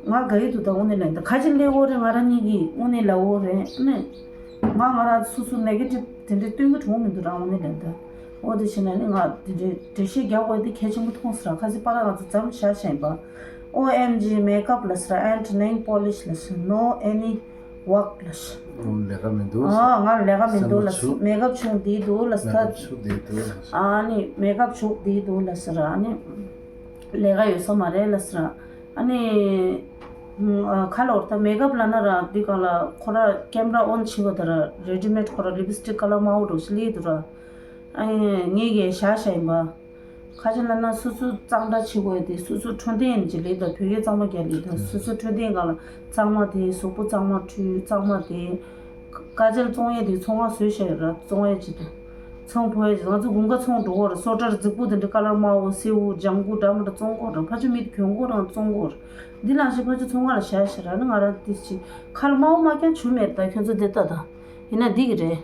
ང་ག་ཡོད་དུ་ད་དངོས་གནས་ལན་ད་ཁ་ཅིག་སླེབས་འོ་རེད། ང་རང་ཉིད་ཀྱིས་དངོས་གནས་ལབ་འོ་རེད་ནི། ང་ང་རང་སོ་སོ་ནེ་གེ་ཊིབ་དེ་འདྲ་སྟོན་གི་གྲོངས་མི་འདུག་ར། དངོས་གནས་ལན་ད། འོ་དེ་བྱས་ན་ནི་ང་དེ་འདྲའི་འགྲེལ་བཤད་རྒྱག་དགོས་དེ་གལ་ཆེན་པོ་མཐོང་སོང་ར། ཁ་སང་པ་ར་ང་ཚོ་འཛོམས་བཞག་བཞག་ཡིན་པ། ཨོ་ཨེམ་ཇི་མེག་ཨབ་ལབ་ཟེར་ར། and nail polish ལབ་ཟེར། no any work ལབ་ཟེར། ལས་ཀ་མི་འདུག་ཟེར། ཨ་ང་ལས་ཀ་མི་འདུག་ལབ་ཟེར། མེག་ཨབ་བྱུག་བསྡད་འདུག་ལབ་ཟེར། མེག་ཨབ་བྱུག་བསྡད་འདུག་ལབ་ཟེར། ཨ་ནི་མེག་ཨབ་བྱུག་བསྡད་འདུག་ལབ་ཟེར་ར། ཨ་ནི་ལས་ཀ་ཡོད་ས་མ་རེད་ལབ་ཟེར་ར། ཨ་ནི་ཨ་ཁ་ལོར་ད་མེག་ཨབ་ལབ་ན་ར་འདི་ག་ལ་ཁོ་ར་ཀེམ་ར་ཨོན་བྱེད་པ་ད་ར་རེ་ཌི་མེཌ་ཁོ་ར་ལི་པི་སི་ཊིག་ཀ་ལར་དམར་པོ་འདྲ་ཞིག་སླེབས་འདུག་ར། ཨ་ངས་གས་བཞག་བཞག་ཡིན་པ། ཁ་ཅིག་ལབ་ན་སོ་སོ་གཙང་སྦྲ་བྱེད་དགོས་དེ་སོ་སོ་འཕྲོད་བསྟེན་ཡིན་གྱི་ལེགས་དང་བོད་སྐད་གཙང་མ་རྒྱག་ལེགས་དང་སོ་སོ་འཕྲོད་བསྟེན་སྒང་ལ་གཙང་མ་དེ་གཟུགས་པོ་གཙང་མ་འཁྲུད་གཙང་མ་དེ། དཀའ་སྤྱད་བཙོང་ཡས་དེ་ཚོང་ཁང་བཟོས་བཞག་ཡོད་ར་བཙོང་ཡས་ཅིག་དང་། ཚོང་ཕོ་ཡ་ང་ཚོ་དགུན་ཁ་ཚོང་འགྲོ་གོ་ར། སོ་ཊར་རྫིག་པོ་དེ་འདྲ་ཀ་ལར་དམར་པོ་སེར་པོ་ལྗང་གུ་འདྲ་མི་འདྲ་བཙོང་གོ་ར། ཕ་ཆུ་མི་དེ་གྱོན་གོ་ར་བཙོང་གོ་ར། འདི་ལ་ཞིག་ཕ་ཆུ་ཚོང་ཁ་ལ་བཞག་ཤི་ར་ནི་ང་རང་ཏི་ཅི་ཁ་ལ་དམར་པོ་མ་གྱོན་ཆུ་མེད་ད་ཁྱོད་ཚོ་དེ་ལྟ་ད། ཡིན་ན་འདི་གི་རེད།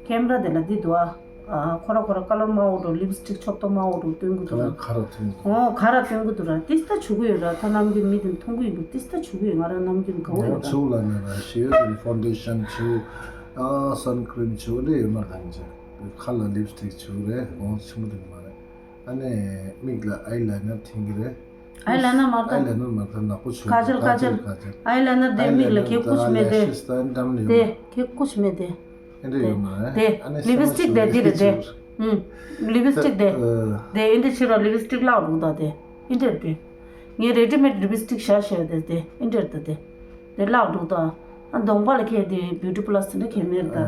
ཀེམ་ར་དེ་ལ་འདི་འདུག་ཨ། ཁོ་ར་ཁོ་ར་ཀ་ལར་དམར་པོ་འགྲོ་ལིབ་སི་ཊིག་ཆོབ་ཏོ་དམར་པོ་འགྲོ་སྟོན་གི་འདུག་ཨ། ཁ་ར་ཐོན་གི། ཨོ་ཁ་ར་ཐོན་གི་འདུག་ར། ཏི་སི་ད་ཆུ་གི་ཡོད་ར། ད་ནམ་རྒྱུན་མི་དེ་མཐོང་གི་ཡིན་འདུག་ཏི་སི་ད་ཆུ་གི་ཡོད། ང་ར་ནམ་རྒྱུན་ག་བོ་ཡོད་ར། ཆུ་ལ་ནི་ར་ཤེས་ཡོད་ཀྱི་ཕོན་ཌེ་ཤན་ཆུ། ཨ་སན་ཀྲིམ་ཆུ་འདི་ཡོད་མ་རེད་ད་ཅི། ཁ་ལ་ལིབ་སི་ཊིག་ཆུ་རེད། འོ་ཆི་མོ་དེ་མ་རེད། ཨ་ནི་མིག་ལ་ཨའི་ལའི་ནར་འཐེན་གི་རེད། ཨའི་ལའི་ནར་མ་རེད་ད། ཨའི་ལའི་ནར་མ་རེད་ད་ནག་པོ་ཆུ། ཁ་ཇལ་ཁ་ཇལ། ཁ་ཇལ། ཨའི་ལའི་ནར་དེ་མིག་ལ་ཁེ་ཁུ་ཆི་མེད་དེ། དེ་ཁེ་ཁུ་ཆི་མེད་དེ། ཨེ་འདྲ་ཡོད་མ་རེད། དེ་ཨ་ནི་ལིབ་སི་ཊིག་དེ་འདི་རེད་དེ། ཨུམ། ལིབ་སི་ཊིག་དེ། དེ་ཨེ་འདྲ་ཕྱི་ར་ལིབ་སི་ཊིག་ལག་འདུག་ད་དེ། ཨེ་འདྲ་དེ། ངས་རེ་ཌི་མེཌ་ལིབ་སི་ཊིག་བཞག་བཞག་དེ་དེ་ཨེ་འདྲ་ད་དེ། དེ་ལག་འདུག་ད། ཨ་གདོང་པ་ལ་ཁེ་དེ་བིའུ་ཊི་པ་ལ་སི་དེ་འདྲ་ཁེ་མེད་ད།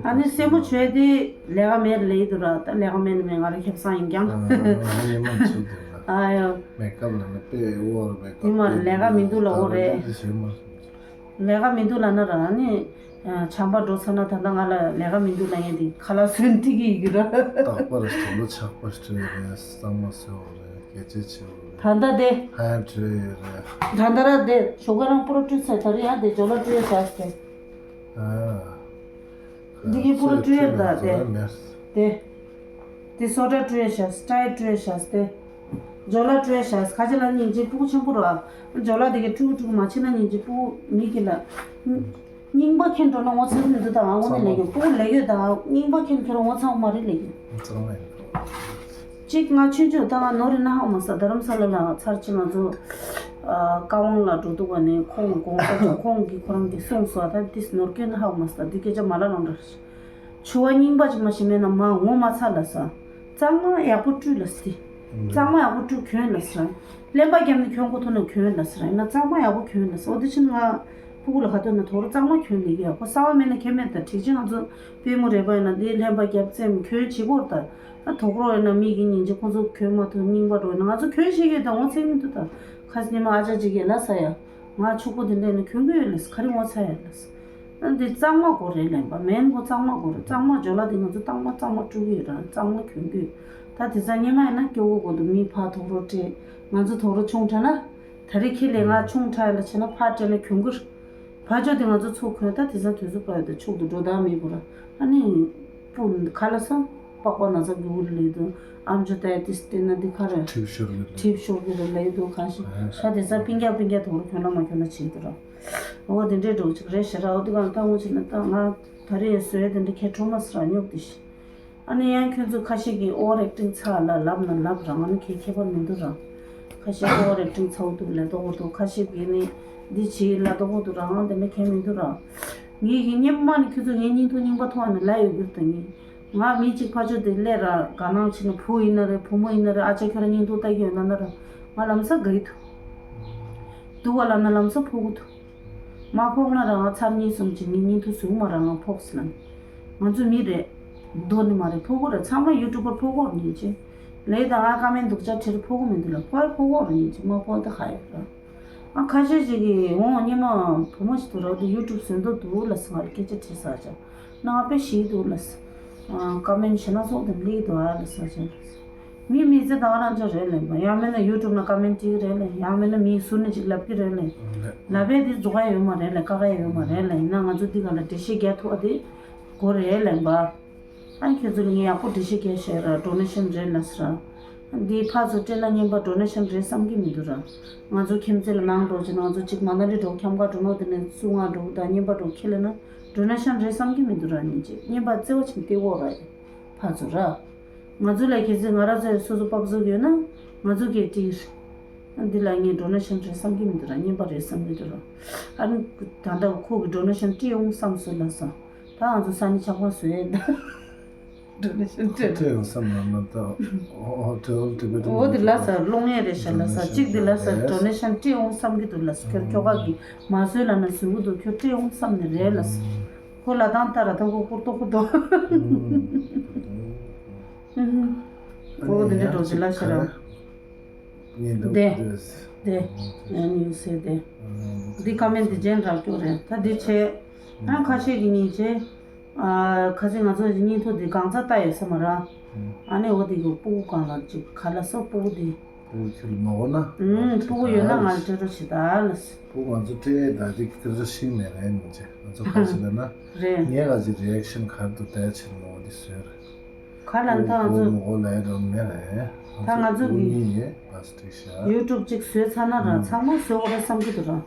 ཨ་ནི་སེན་མོ་བྱས་དེ་ལས་ཀ་མེད་ལས་འདུག་ར། ད་ལས་ཀ་མེད་ན་མེད། ང་རང་ཁེ་བཟང་ཡིན་ཀྱང་། ཨ་ཡོ། མེག་ཨབ་ལ་ནི་དཔེ་ཨོ་བར་མེག་ཨབ་དེ་མ་ལས་ཀ་མི་འདུག་ལ་འོ་རེད། ལས་ཀ་མི་འདུག་ལབ་ན་ར་ནི། ཨ་བྱམས་པ་འགྲོ་ཚར་ན་ད་ལྟ་ང་ལ་ལས་ཀ་མི་འདུག་ལབ་མཁན་དེ་ཁ་ལག་བཟོས་ནས་ཐིག་གི་ཡོད་ཀྱི་ར། རྟག་པར་དུ་ལོ་ཆགས་པ་སྤྲོད་རེད། གཙང་མ་བཟོ་རེད། སྐད་ཆ་བྱེད་རེད། ད་ལྟ་དེ། ཧ་ཡ་བྲོས་ཡོད་རེད། ད་ལྟ་ར་དེ་ཞོགས་ཀ་རང་པུ་ར་བཀྲུས་ཚར། ད་རེས་ཡང་དེ་ཇོ་ལ་བཀྲུས་ཡ་བཞག་སྟེ། ཨ། འདི་གི་པུ་ར་བཀྲུས་ཡ་ད་དེ། དེ། དེ་སོ་ཊར་བཀྲུས་ཡ་བཞག་སི་ཊའི་བཀྲུས་ཡ་བཞག་སྟེ། ཇོ་ལ་བཀྲུས་ཤག་ཁ་ཆེ་ལ་སྙིང་རྗེ་སྤུ་གུ་ཆེན་པོ་ར། ཇོ་ལ་དེ་གའི་ཕྲུ་གུ་ཕྲུ་གུ་མ་ཆེ་ན་སྙིང་རྗེ་སྤུ་གུ་མི་གི་ལ། རྙིང་པ་ཁྱེར་འགྲོ་ན་ངོ་ཚ་གི་མི་འདུག་ད་ང་དངོས་གནས་ལས་ཀྱི་སྤུ་གུ་ལས་ཀྱི་ད་རྙིང་པ་ཁྱེར་འགྲོ་ན་ངོ་ཚ་གི་མ་རེད་ལས་ཀྱི། གཙང་མ་ཡིན། གཅིག་ང་ཆུང་ཆུང་ད་ང་ནོར་རི་ན་ཧ་མ་ས་རྡ་རམ་ས་ལ་ལ་ཚར་ཅི་ང་ཚོ་ཀ་ཝང་ལ་འགྲོ་འདུག་ག་ནས་ཁོང་དགོངས་ས་ཁོང་གི་ཁོ་རང་གི་གསུངས་སོ། ད་དེ་ནོར་སྐྱོན་ན་ཧ་མ་ས་དེ་སྐད་ཆ་མ་ལ་ལང་འདྲ། ཆུ་བ་རྙིང་པ་ཅིག་མ་ཞིག་མེད་ན་མ་ངོ་མ་ཚ་ལ་ས། གཙང་མ་ཡག་པོ་བཀྲུས་ལ་སི། གཙང་མ་ཡག་པོ་བཀྲུས་གྱོན་ལ་སི་ར། རློན་པ་བརྒྱབ་ནས་གྱོན་དགོས་ཐུག་ན་གྱོན་ལ་སི་ར། ཡིན་ན་གཙང་མ་ཡག་པོ་གྱོན་ལ་སི། འོ་དེ་ཕྱིན་ང་ཕྲུ་གུ་ལ་ག་དུས་ན་དོ་རུ་གཙང་མ་གྱོན་ལ་ཡོད། ཁོ་གསར་པ་མེད་ན་ཁྱད་མེད་ད། གྲིག་ཅིག་ང་ཚོ་པུས་མོ་རལ་པ་ཡིན་ན་དེ་རློན་པ་བརྒྱབ་བཙེམ་གྱོན་བྱེད་དགོས་ད། ཨ་དོ་གོ་ཡིན་ན་མིག་གི་ཉིན་གཅིག་ཁོ་ཚོ་གྱོན་མ་ཐུབ་རྙིང་པ་འགྲོ་ཡིན་ན་ང་ཚོ་གྱོན་ཤེས་ཀྱི་ཡོད་ད། ངོ་ཚ་གི་མི་འདུག་ད། ཁ་སང་ཉི་མ་ཨ་ཅག་ཅིག་གིས་ལ་ས་ཡ། ང་ཕྱུག་པོ་དེ་འདྲ་ནི་གྱོན་གྱི་ཡོད་ལ་སི། ག་རེ་ངོ་ཚ་ཡ་ལ་སི། ཨ་འདི་གཙང་མ་དགོས་རེད་ལེན་པ། མེན་པོ་གཙང་མ་དགོས་རེད། གཙང་མ་ཇོ་ལ་དེ་ང་ཚོ་གཙང་མ་གཙང་མ་བཀྲུ་གི་ཡོད་ར། གཙང་མ་གྱོན་གྱི་ཡོད། ད་དེ་ཚ་སྔོན་མ་ཡིན་ན་སྐྱོ་བོ་དགོས་འདུག་མི་ཕ་དོག་རོ་སྤྲད། ང་ཚོ་དོག་རོ་ཆུང་དྲགས་ན། ད་རེས་ཁྱེད་ལས་ང་ཆུང་དྲགས་ཡ་ལ་བྱས་ན་ཕ་སྤྲད་ན་གྱོན་གྱི་རེད། ཕ་ཇོ་དེ་ང་ཚོ་ཚུགས་གྱོན། ད་དེ་ཚ་དུས་ཚོད་པ་ཡོད་ད་ཕྱུག་ཏུ་འགྲོ་ད་མེད་པོ་ར། ཨ་ནི། སྤུ་ག་ལ་སོང་། པགས་པ་ན་ཚ་གི་འུ་ལས་དུ། ཨམ་ཅོག་ཏའི་ཏིས་སྟེ་ན་འདི་ག་རེ། གྲིབ་ཤོར་གི་རེད། གྲིབ་ཤོར་གི་རེད་ལས་དུ་གང་ཞིག་ཨ་ཤ་དེ་ས་པིང་རྒྱག་པིང་རྒྱག་དོར་གྱོན་ལ་མ་གྱོན་ལ་བྱེད་དུ་ར། འོ་དེ་འདྲའི་འགྲོ་ཅིག་རེད་ཤ་ར། འོ་དེ་གང་ལྟ་ངོ་ཅིག་ན་ད་ང་ད་རེས་བཟོས་དེ་འདྲ་ཁྱེད་ཁྲོ་མ་སི་ར་ཉོག་དེ་ཤི། ཨ་ནི་ཡང་ཁྱོད་ཚོ་ཁ་ཤས་ཀྱིས་ཨོ་རེག་ཊིང་ཚ་ལ་ལབ་ན་ལབ་རང་ཨ་ནི་ཁྱེད་ཁྱད་པར་མི་འདུག་རང་། ཁ་ཤས་ཨོ་རེག་ཊིང་ཚ་བོ་འདུག་ལས་དོ་གོ་འདུག་ཁ་ཤས་ཀྱིས་ནི་འདི་བྱེད་ལ་དོ་གོ་འདུག་རང་ཨ་དེ་འདྲ་ཁྱད་མི་འདུག་རང་། ངེད་ཀྱི་སྙེ་མ་ནི་ཁྱོད་ཚོ་ངའི་སྙིང་ཐོ་རྙིང་པ་མཐོང་ནི་ལ་ཡོད་རྒྱུ་དང་ངེད། ང་མི་གཅིག་ཕ་ཆོས་དེ་སླེབས་ར་དགའ་སྣང་བྱས་ནས་བུ་ཡིན་ན་རེད་བུ་མོ་ཡིན་ན་རེད་ཨ་ཅག་ཁྱོད་རང་སྙིང་ཐོ་ལྟ་གི་ཡོད་ན་ན་ར་ང་ལམ་སང་དགའ་གི་འདུག་སྡུག་ག་ལབ་ན་ལམ་སང་ཕོག་གི་འདུག་མ་ཕོག་ན་ར་ང་ཚར་གཉིས་གསུམ་གྱི་ངའི་སྙིང་ཐོ་ཟུག་མ་ར་ང་ཕོག་སི་ལ་ནི། ང་ཚོ་མི་རེད། མདོ་ནི་མ་རེད་ཕོག་གི་རེད། ཚང་མ་ཡུ་ཊུབ་པར་ཕོག་གི་རེད་སྙིང་རྗེ། ལས་ད་ང་ཀ་མེན་སྡུག་ཅག་ཁྲིར་ཕོག་གི་མི་འདུག་ལ་ཕོག་ཡ་ཕོག་གི་རེད་སྙིང་རྗེ་མ་ཕོག་ད་ཧ་ཡོད་ར། ཨ་ཁ་ཤས་ཤིག་གིས་འོང་སྙེ་མ་བུ་མོ་ཞིག་འདུག་ར་དེ་ཡུ་ཊུབ་བཟོས་འདུག་འདུག་ལ་སི་ང་ལ་སྐད་ཆ་དྲིས་ས་ཅག་ན་ང་དཔེ་ཞིག་འདུག་ལ་སི། ཀ་མེན་ཞེ་ན་ཚོགས་དེ་ལིག་འདུག་ཨ་ལ་ས་ཅག་ལ་སི། མི་མི་ཚེ་ད་ག་རང་ཅག་རེད་ལེན་པ་ཡང་མིན་ན་ཡུ་ཊུབ་ན་ཀ་མེན་བྲིས་ཀྱི་རེད་ལེན་ཡང་མིན་ན་མིའི་ཟུར་ནས་ཅིག་ལབ་ཀྱི་རེད་ལེན། ལབ་པས་དེ་རྫོགས་ཡ་ཡོད་མ་རེད་ལེན་ཀ་ཀ་ཡ་ཡོད་མ་རེད་ལེན་ཡིན་ན་ང་ཚོ་འདི་ག་ལ་འགྲེལ་བཤད་རྒྱག་ཐུབ་ཨ་དེ་དགོས་རེད་ལེན་པ། ཨ་ཁྱོད་ཚོ་ལ་ངས་ཡག་པོ་འགྲེལ་བཤད་རྒྱག་བཤད་ར་ཌོ་ནེ་ཤན་རེད་ལ་ཟེར་ར། འདིའི་ཕར་ཚུར་སྤྲད་ན་རྔན་པ་ཌོ་ནེ་ཤན་རེད་བསམ་གྱི་མི་འདུག་ར། ང་ཚོ་ཁྱིམ་མཚེས་ལ་ནང་འགྲོ་ཅིག་ང་ཚོ་གཅིག་མ་ན་ལི་འགྲོ་ཁྱམས་ཁ་འགྲོ་ནོ་དེ་ནས་སུ་ང་འགྲོ་དང་རྔན་པ་འགྲོ་ཁྱེད་ལ་ན་ཌོ་ནེ་ཤན་རེད་བསམ་གྱི་མི་འདུག་ར་ཉིན་གཅིག་རྔན་པ་བརྩེ་བ་ཆེན་ཏེ་འོ་ར་ཡ། ཕར་ཚུར་ར། ང་ཚོ་ལ་གལ་སྲིད་ང་ར་ཚོས་སོ་སོ་པབ་བཟོ་གི་ཡོད་ན་ང་ཚོ་གིས་སྤྲད་ཀྱི་རེད། འདི་ལ་ངས་ཌོ་ནེ་ཤན་རེད་བསམ་གྱི་མི་འདུག་ར་རྔན་པ་རེད་བསམ་གྱི་འདུག་ར། ཨ་ནི་ད་ལྟ་ཁོ་གི་ཌོ་ནེ་ཤན་སྤྲད་འོང་བསམ་སོང་ལ་ས། ད་ང་ཚོ་ས་ནི་ཆགས་པ་བཟོ་ཡས་ད། ཌོ་ནེ་ཤན་སྤྲད། སྤྲད་འོང་བསམ་ན་མ་ད། ཨོ་ཨོ་ཊེལ་ཊི་བེ་ཊན་འོ་དེ་ལ་ས་སློང་ཡས་རེད་ཤ་ལ་ས་གཅིག་དེ་ལ་ས་ཌོ་ནེ་ཤན་སྤྲད་འོང་བསམ་གྱི་འདུག་ལ་ས་ཁྱོད་ཁྱོ་ག་གི་མ་བཟོས་ལ་ན་བཟོ་གི་འདུག་ཁྱོད་སྤྲད་འོང་བསམ་ནས་རེད་ལ་ས། ཁོ་ལ་དང་ལྟ་ར་ཐོ་ཁོ་ཁོ་ཏོ་ཁོ་ཏོ། ཨུ་ཧུ། ཨོ་དེ་འདྲ་འགྲོ་ཟི་ལ་ཤ་ར། ངས་འདུག་དེ། དེ། ཨ་ནི་ཡོད་སེ་དེ། འདི་ཀ་མེན་འདི་ཇེན་རག་སྐྱོ་རེད་ད་འདི་ཆེ། ཨ་ཁ་ཤས་ཀྱི་ཉིན་ཆེ། ཨ། ཁ་ཅིག་ང་ཚོ་བརྙན་ཐུང་འདི་གང་ཙམ་ལྟ་ཡོད་ས་མ་ར། ཨ་ནི་འོ་དེ་གི་སྤུ་གུ་གང་ལ་ཅིག་ག་ལ་སོ་སྤུ་གུ་འདི། སྤུ་གུ་ཁྱོད་ལ་མ་གོ་ན། ཨུམ། སྤུ་གུ་ཡོད་ན་ང་ལ་སྤྲད་རོགས་བྱེད་ད་ལ། སྤུ་གུ་ང་ཚོ་སྤྲད་ད་ཅིག་དེ་ཚོ་ཤིང་མེད་རེད་མི་བྱེད་ང་ཚོ་ག་ཞིག་ལ་ན། རེད། ངས་ག་ཅིག་རི་ཨེག་ཤན་ག་རེ་འདུག་ལྟ་ཡ་ཆེན་མོ་འདི་བཟོས་རེད། ག་ལ་ད་ང་ཚོ། མ་གོ་ལ་ཡ་འགྲོ་མེད་རེད། ད་ང་ཚོ་གི་ཡུ་ཊུབ་ཅིག་བཟོས་ཚར་ན་ར་ཚང་མ་བཟོ་དགོས་རེད་བསམ་གྱི་འདུག་ར།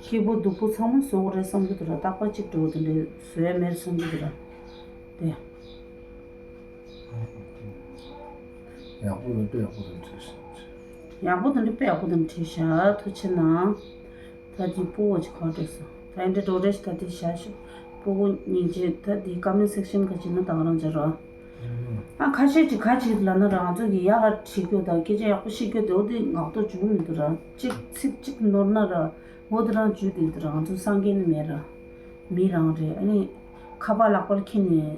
སྐྱིད་པོ་སྡུག་པོ་ཚང་མ་བཟོ་དགོས་རེད་བསམ་གྱི་འདུག་ར། རྟག་པ་གཅིག་འགྲོ་དེ་འདྲའི་བཟོ་ཡ་མེད་བསམ་གྱི་འདུག་ར། དེ། ཡག་པོ་རེད་དཔེ་ཡག་པོ་རེད་བྲིས་ཤག་ཡག་པོ་དེ་འདྲ་དཔེ་ཡག་པོ་དེ་འདྲ་བྲིས་ཤག་ཐུགས་རྗེ་གནང་། ད་དེ་སྤུ་གུ་ཅིག་ག་བར་འགྲོ་སོང་། ད་འདི་འགྲོ་རེ་ཞིག་ད་དེ་བཞག་ཤོག་སྤུ་གུ་སྙིང་རྗེ། ད་དེ་ཀོ་མེན་སེག་ཤན་ག་ཅིག་ན་ད་ག་རང་འཇོག་རོགས། ཨ། ཁ་ཤས་ཅིག་ག་ཅིག་ལབ་ན་ར་ང་ཚོ་གི་ཡག་ག་བྲིས་རྒྱུ་དང་སྐད་ཆ་ཡག་པོ་བཤད་རྒྱུ་དེ་འོ་དེ་ངག་ཐོག་འཇུག་མི་འདུག་ར། གཅིག་ཚིག་གཅིག་ནོར་ན་ར་འོ་དེ་རང་འཇུག་དེ་འདུག་ར། ང་ཚོ་སངས་རྒྱས་ནི་མེད་ར། མི་རང་རེད། ཨ་ནི་ཁ་པར་ལག་པར་འཁྱེར་ནས་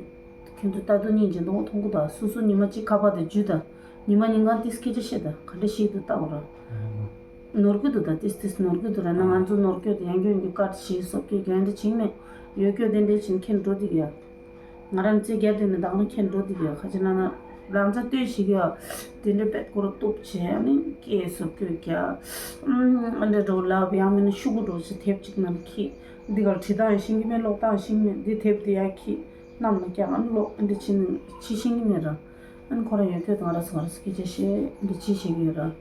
ཁྱོད་ཚོ་ལྟ་དུས་སྙིང་རྗེ་མདོག་མཐོང་གི་འདུག་སོ་སོ་ཉི་མ་གཅིག་ཁ་པར་དེ་འཇུས་དང་། ཉི་མ་ཉིན་གང་ཏིས་སྐད་ཆ་བཤད་དང་ག་འདྲ་ཞིག་ཏུ་ལྟ་བ་ར། ནོར་གི་འདུག་ད་ཏིས་ཏིས་ནོར་གི་འདུག་ར། ན་ང་ཚོ་ནོར་སྐྱོད་དེ་ཡང་སྐྱོད་ཀྱི་ཀར་ཞིག་སོབ་སྐྱོད་རྒྱན་དེ་བྱིངས་མེད་ཡོད་སྐྱོད་དེ་འདྲས་བྱིངས་ཁྱེར་འགྲོ་དེ་གི་ཡ། ང་རང་རྩེ་རྒྱ་དེ་ནས་བདག་ནི་ཁྱེར་འགྲོ་དེ་གི་ཡ། ཁ་ཅིག་ན་ན་ལང་ཚ་ལྟོས་ཞིག་ཡ། དེ་འདྲས་པད་ཀོ་ར་གཏུབ་བྱས་ཨ་ནི་སྐད་སོབ་སྐྱོད་རྒྱ། ཨ་འདྲས་འགྲོ་ལབ་ཡང་མིན་ན་ཤུ་གུ་འགྲོ་ཞིག་དེབ་ཅིག་ནང་ཁྱི། འདི་གར་བྲིས་སྟངས་ཤེས་ཀྱི་མེད། ཀློག་སྟངས་ཤེས་ཀྱི་མེད། འདི་དེབ་འདི་ཡར་ཁྱེར། གནམ་ལ་བཀྱག་ཨ་ནི་ཀློག་ཨ་འདི་བྱེད་ནི་ཕྱི་ཤེས་ཀྱི་མེད་ར། ཨ་ནི་ཁོ་རང་ཡོད་སྐྱོད་དང་ར་སོང་ར་སྐད་ཆ་བཤད་འདི་ཅི་བྱེད་ཀྱི་ཡོད་ར།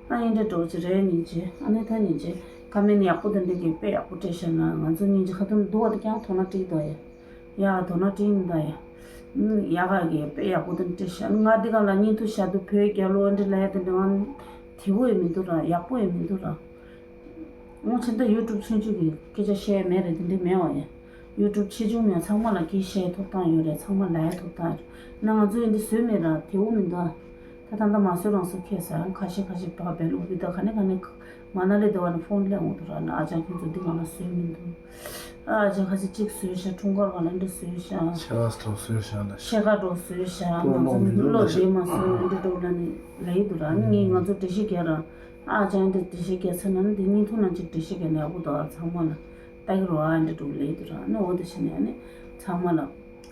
ཨ་ཡིན་འདྲ་འགྲོ་ཅི་རེད་ཉིན་བྱེད་ཨ་ནི་ད་ཉིན་བྱེད་ཀ་མེན་ཡག་པོ་དེ་འདྲ་གི་དཔེ་ཡག་པོ་སྤྲད་ཤག་ན་ང་ཚོ་ཉིན་བྱེད་ཁ་ཐུམ་འདུག་བ་དེ་ཀྱང་དོ་སྣང་སྤྲད་དོ་ཡ། ཡ་དོ་སྣང་སྤྲད་ཡིན་ད་ཡ། ཡ་ག་གི་དཔེ་ཡག་པོ་དེ་འདྲ་སྤྲད་ཤག་ང་འདི་ག་ལ་བརྙན་ཐུང་བཞག་དུས་བོད་རྒྱལ་ལོ་ཨ་འདྲ་ལ་ཡ་དེ་འདྲ་ང་དེ་བོ་ཡི་མི་འདུག་ར་ཡག་པོ་ཡི་མི་འདུག་ར། འོ་ཕྱིན་ད་ཡུ་ཊུབ་ཆུང་ཆུང་གི་སྐད་ཆ་བཤད་མེད་རེད་དེ་འདྲ་མེད་བ་ཡ། ཡུ་ཊུབ་ཆེ་ཆུང་མེད་ཚང་མ་ལ་སྐད་བཤད་ཐོབ་ཐང་ཡོད་རེད། ཚང་མ་ལ་ཡ་ཐོབ་ཐང་ཡོད་རེད། ན་ང་ཚོ་ཡིན་དེ་བཟོས་མེད་ར་དེ་འོ་མི་འདུག་ད་ད་ད་མ་བཟོས་རང་བཟོ་ཁས་ཟ་ཁ་ཤས་ཁ་ཤས་བག་བེ་ལུག་བི་ད་ག་ནས་ག་ནས་མ་ན་ལི་དེ་བ་ནས་ཕོན་སླེབས་འོང་དུ་ར་ན་ཨ་ཅག་ཁྱོད་ཚོ་འདི་གང་ལ་བཟོས་མི་འདུག་ཨ་ཅག་ཁ་ཤས་གཅིག་བཟོས་ཤག་འཁྲུངས་སྐར་ག་ལ་འདི་བཟོས་ཤག་ཆེ་བ་སྟོ་བཟོས་ཤག་ལ་ཤ་ཁ་འགྲོ་བཟོས་ཤག་ང་ཚོ་མི་འདུག་ལོ་དེ་མ་བཟོས་འདི་འགྲོ་ལ་ནི་ལ་ཡི་དུ་ར་ནི་ངས་ང་ཚོ་འགྲེལ་བཤད་རྒྱག་ར། ཨ་ཅང་དེ་འགྲེལ་བཤད་རྒྱག་ཚར་ན་ནི་དེ་བརྙན་ཐུང་ནང་ཅིག་འགྲེལ་བཤད་རྒྱག་ནས་ཨ་ཁུ་དོ་ཚང་མ་ལ་ལྟ་གི་རོ་ཨ་འདྲ་འགྲོ་ལེ་དུ་ར་ནི་འོ་དེ་བྱས་ནས་ཨ་ནི་ཚང་མ་ལ་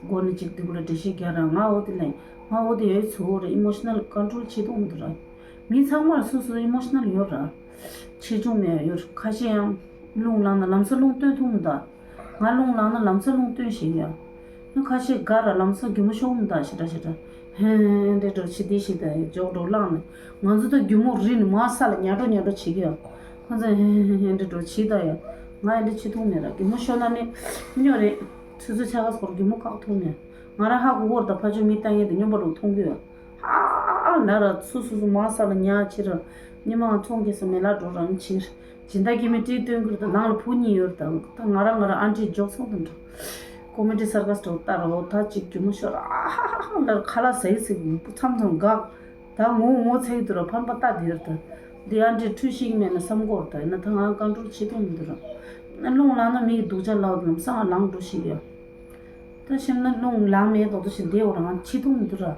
མགོ་ནས་ཅིག་དེ་གུ་ལ་འགྲེལ་བཤད་རྒྱག་ར་ང་འོ་དེ་ལ་ང་འོ་དེ་ཡོད་ཚུ་འོ་ར་ཨི་མོ་ཤི་ནལ་ཀོན་ཊོལ་བྱེད་ཐུབ་མི་འདུག་ར། མི་ཚང་མ་ལ་སོ་སོ་ཨི་མོ་ཤི་ནལ་ཡོད་ར། ཆེ་ཆུང་མེད་ཡོད་ཁ་ཤས་ཡང་རླུང་ལངས་ན་ལམ་སང་རླུང་བཏོན་ཐུབ་མི་འདུག་ང་རླུང་ལངས་ན་ལམ་སང་རླུང་བཏོན་ཤེས་ཡོད། ཁ་ཤས་དགའ་ར་ལམ་སང་རྒྱུ་མོ་ཤོར་མི་འདུག་ཞེ་དྲག་ཞེ་དྲག་ཧན་དེ་འགྲོ་ཕྱི་དེ་ཞིག་དང་འཇོག་འགྲོ་ལངས་ནས་ང་ཚོ་ད་རྒྱུ་མོ་རི་ནས་མར་ས་ལ་ཉལ་འགྲོ་ཉལ་འགྲོ་བྱེད་ཀྱི་ཡོད། ཁོ་ཚོ་ཧན་ཧན་ཧན་དེ་འགྲོ་ཕྱི་ད་ཡ་ང་ཡ་འདི་ཕྱི་ཐུང་མེད་ར་རྒྱུ་མོ་ཤོར་ན་ནི་སྨྱོ་རེད། ཆུ་ཚོད་ཆ་ག་སྐོར་རྒྱུ་མོ་བཀག་ཐུབ་མེད། ང་ར་ཧ་གོ་གོ་ར་ད་ཕ་ཆོས་མི་ལྟ་ངན་དེ་སྨྱོན་པ་ལོག་མཐོང་གི་ཡོད། ཧ་ལ་ར་སུ་སུ་སུ་མར་ས་ལ་ཉལ་ཕྱིར་ར་ཉི་མ་ཚོང་སྐྱེས་སུ་མེ་ལ་འགྲོ་རང་ཕྱིར། སྦྱིན་བདག་སྐྱེ་མི་སྤྲེལ་སྟོན་གྱི་རེད་དང་ནང་ལ་བུ་གཉིས་ཡོད་རེད་དང་ད་ང་རང་ང་རང་ཨ་འདྲིས་འཇོག་ཚོགས་དང་འགྲོ། ཀོ་མེ་ཌི་སར་ཀ་སི་འགྲོ་ལྟ་རོགས་ད་ཅིག་རྒྱུ་མོ་ཤོར་ཨ་ཧ་ཧ་ཧ་ལ་ཁ་ལག་ཟ་ཡི་ཟིག་མཚམས་མཚམས་འགག་ད་ངོ་ངོ་ཚ་ཡི་འདུག་ར་ཕམ་པ་ལྟ་དེ་རེད་ད། འདི་ཨ་འདྲིས་འཁྲུལ་ཤེས་ཀྱི་མེད་ན་བསམ་གོ་རེད་ད་ཡིན་ན་ད་ང་ཀོན་ཊོལ་བྱེད་ཐུབ་མི་འདུག་ར། རླུང་ལངས་ན་མི་ཡི་སྡུག་ཅག་ལའོ་ལམ་སང་ལངས་འགྲོ་ཤེས་ཡོད། ད་ཤེས་ན་རླུང་ལངས་མེད་དོ་དོ་ཞིག་འདི་འོ་ར་ང་ཕྱི་ཐུང་མི་འདུག་ར།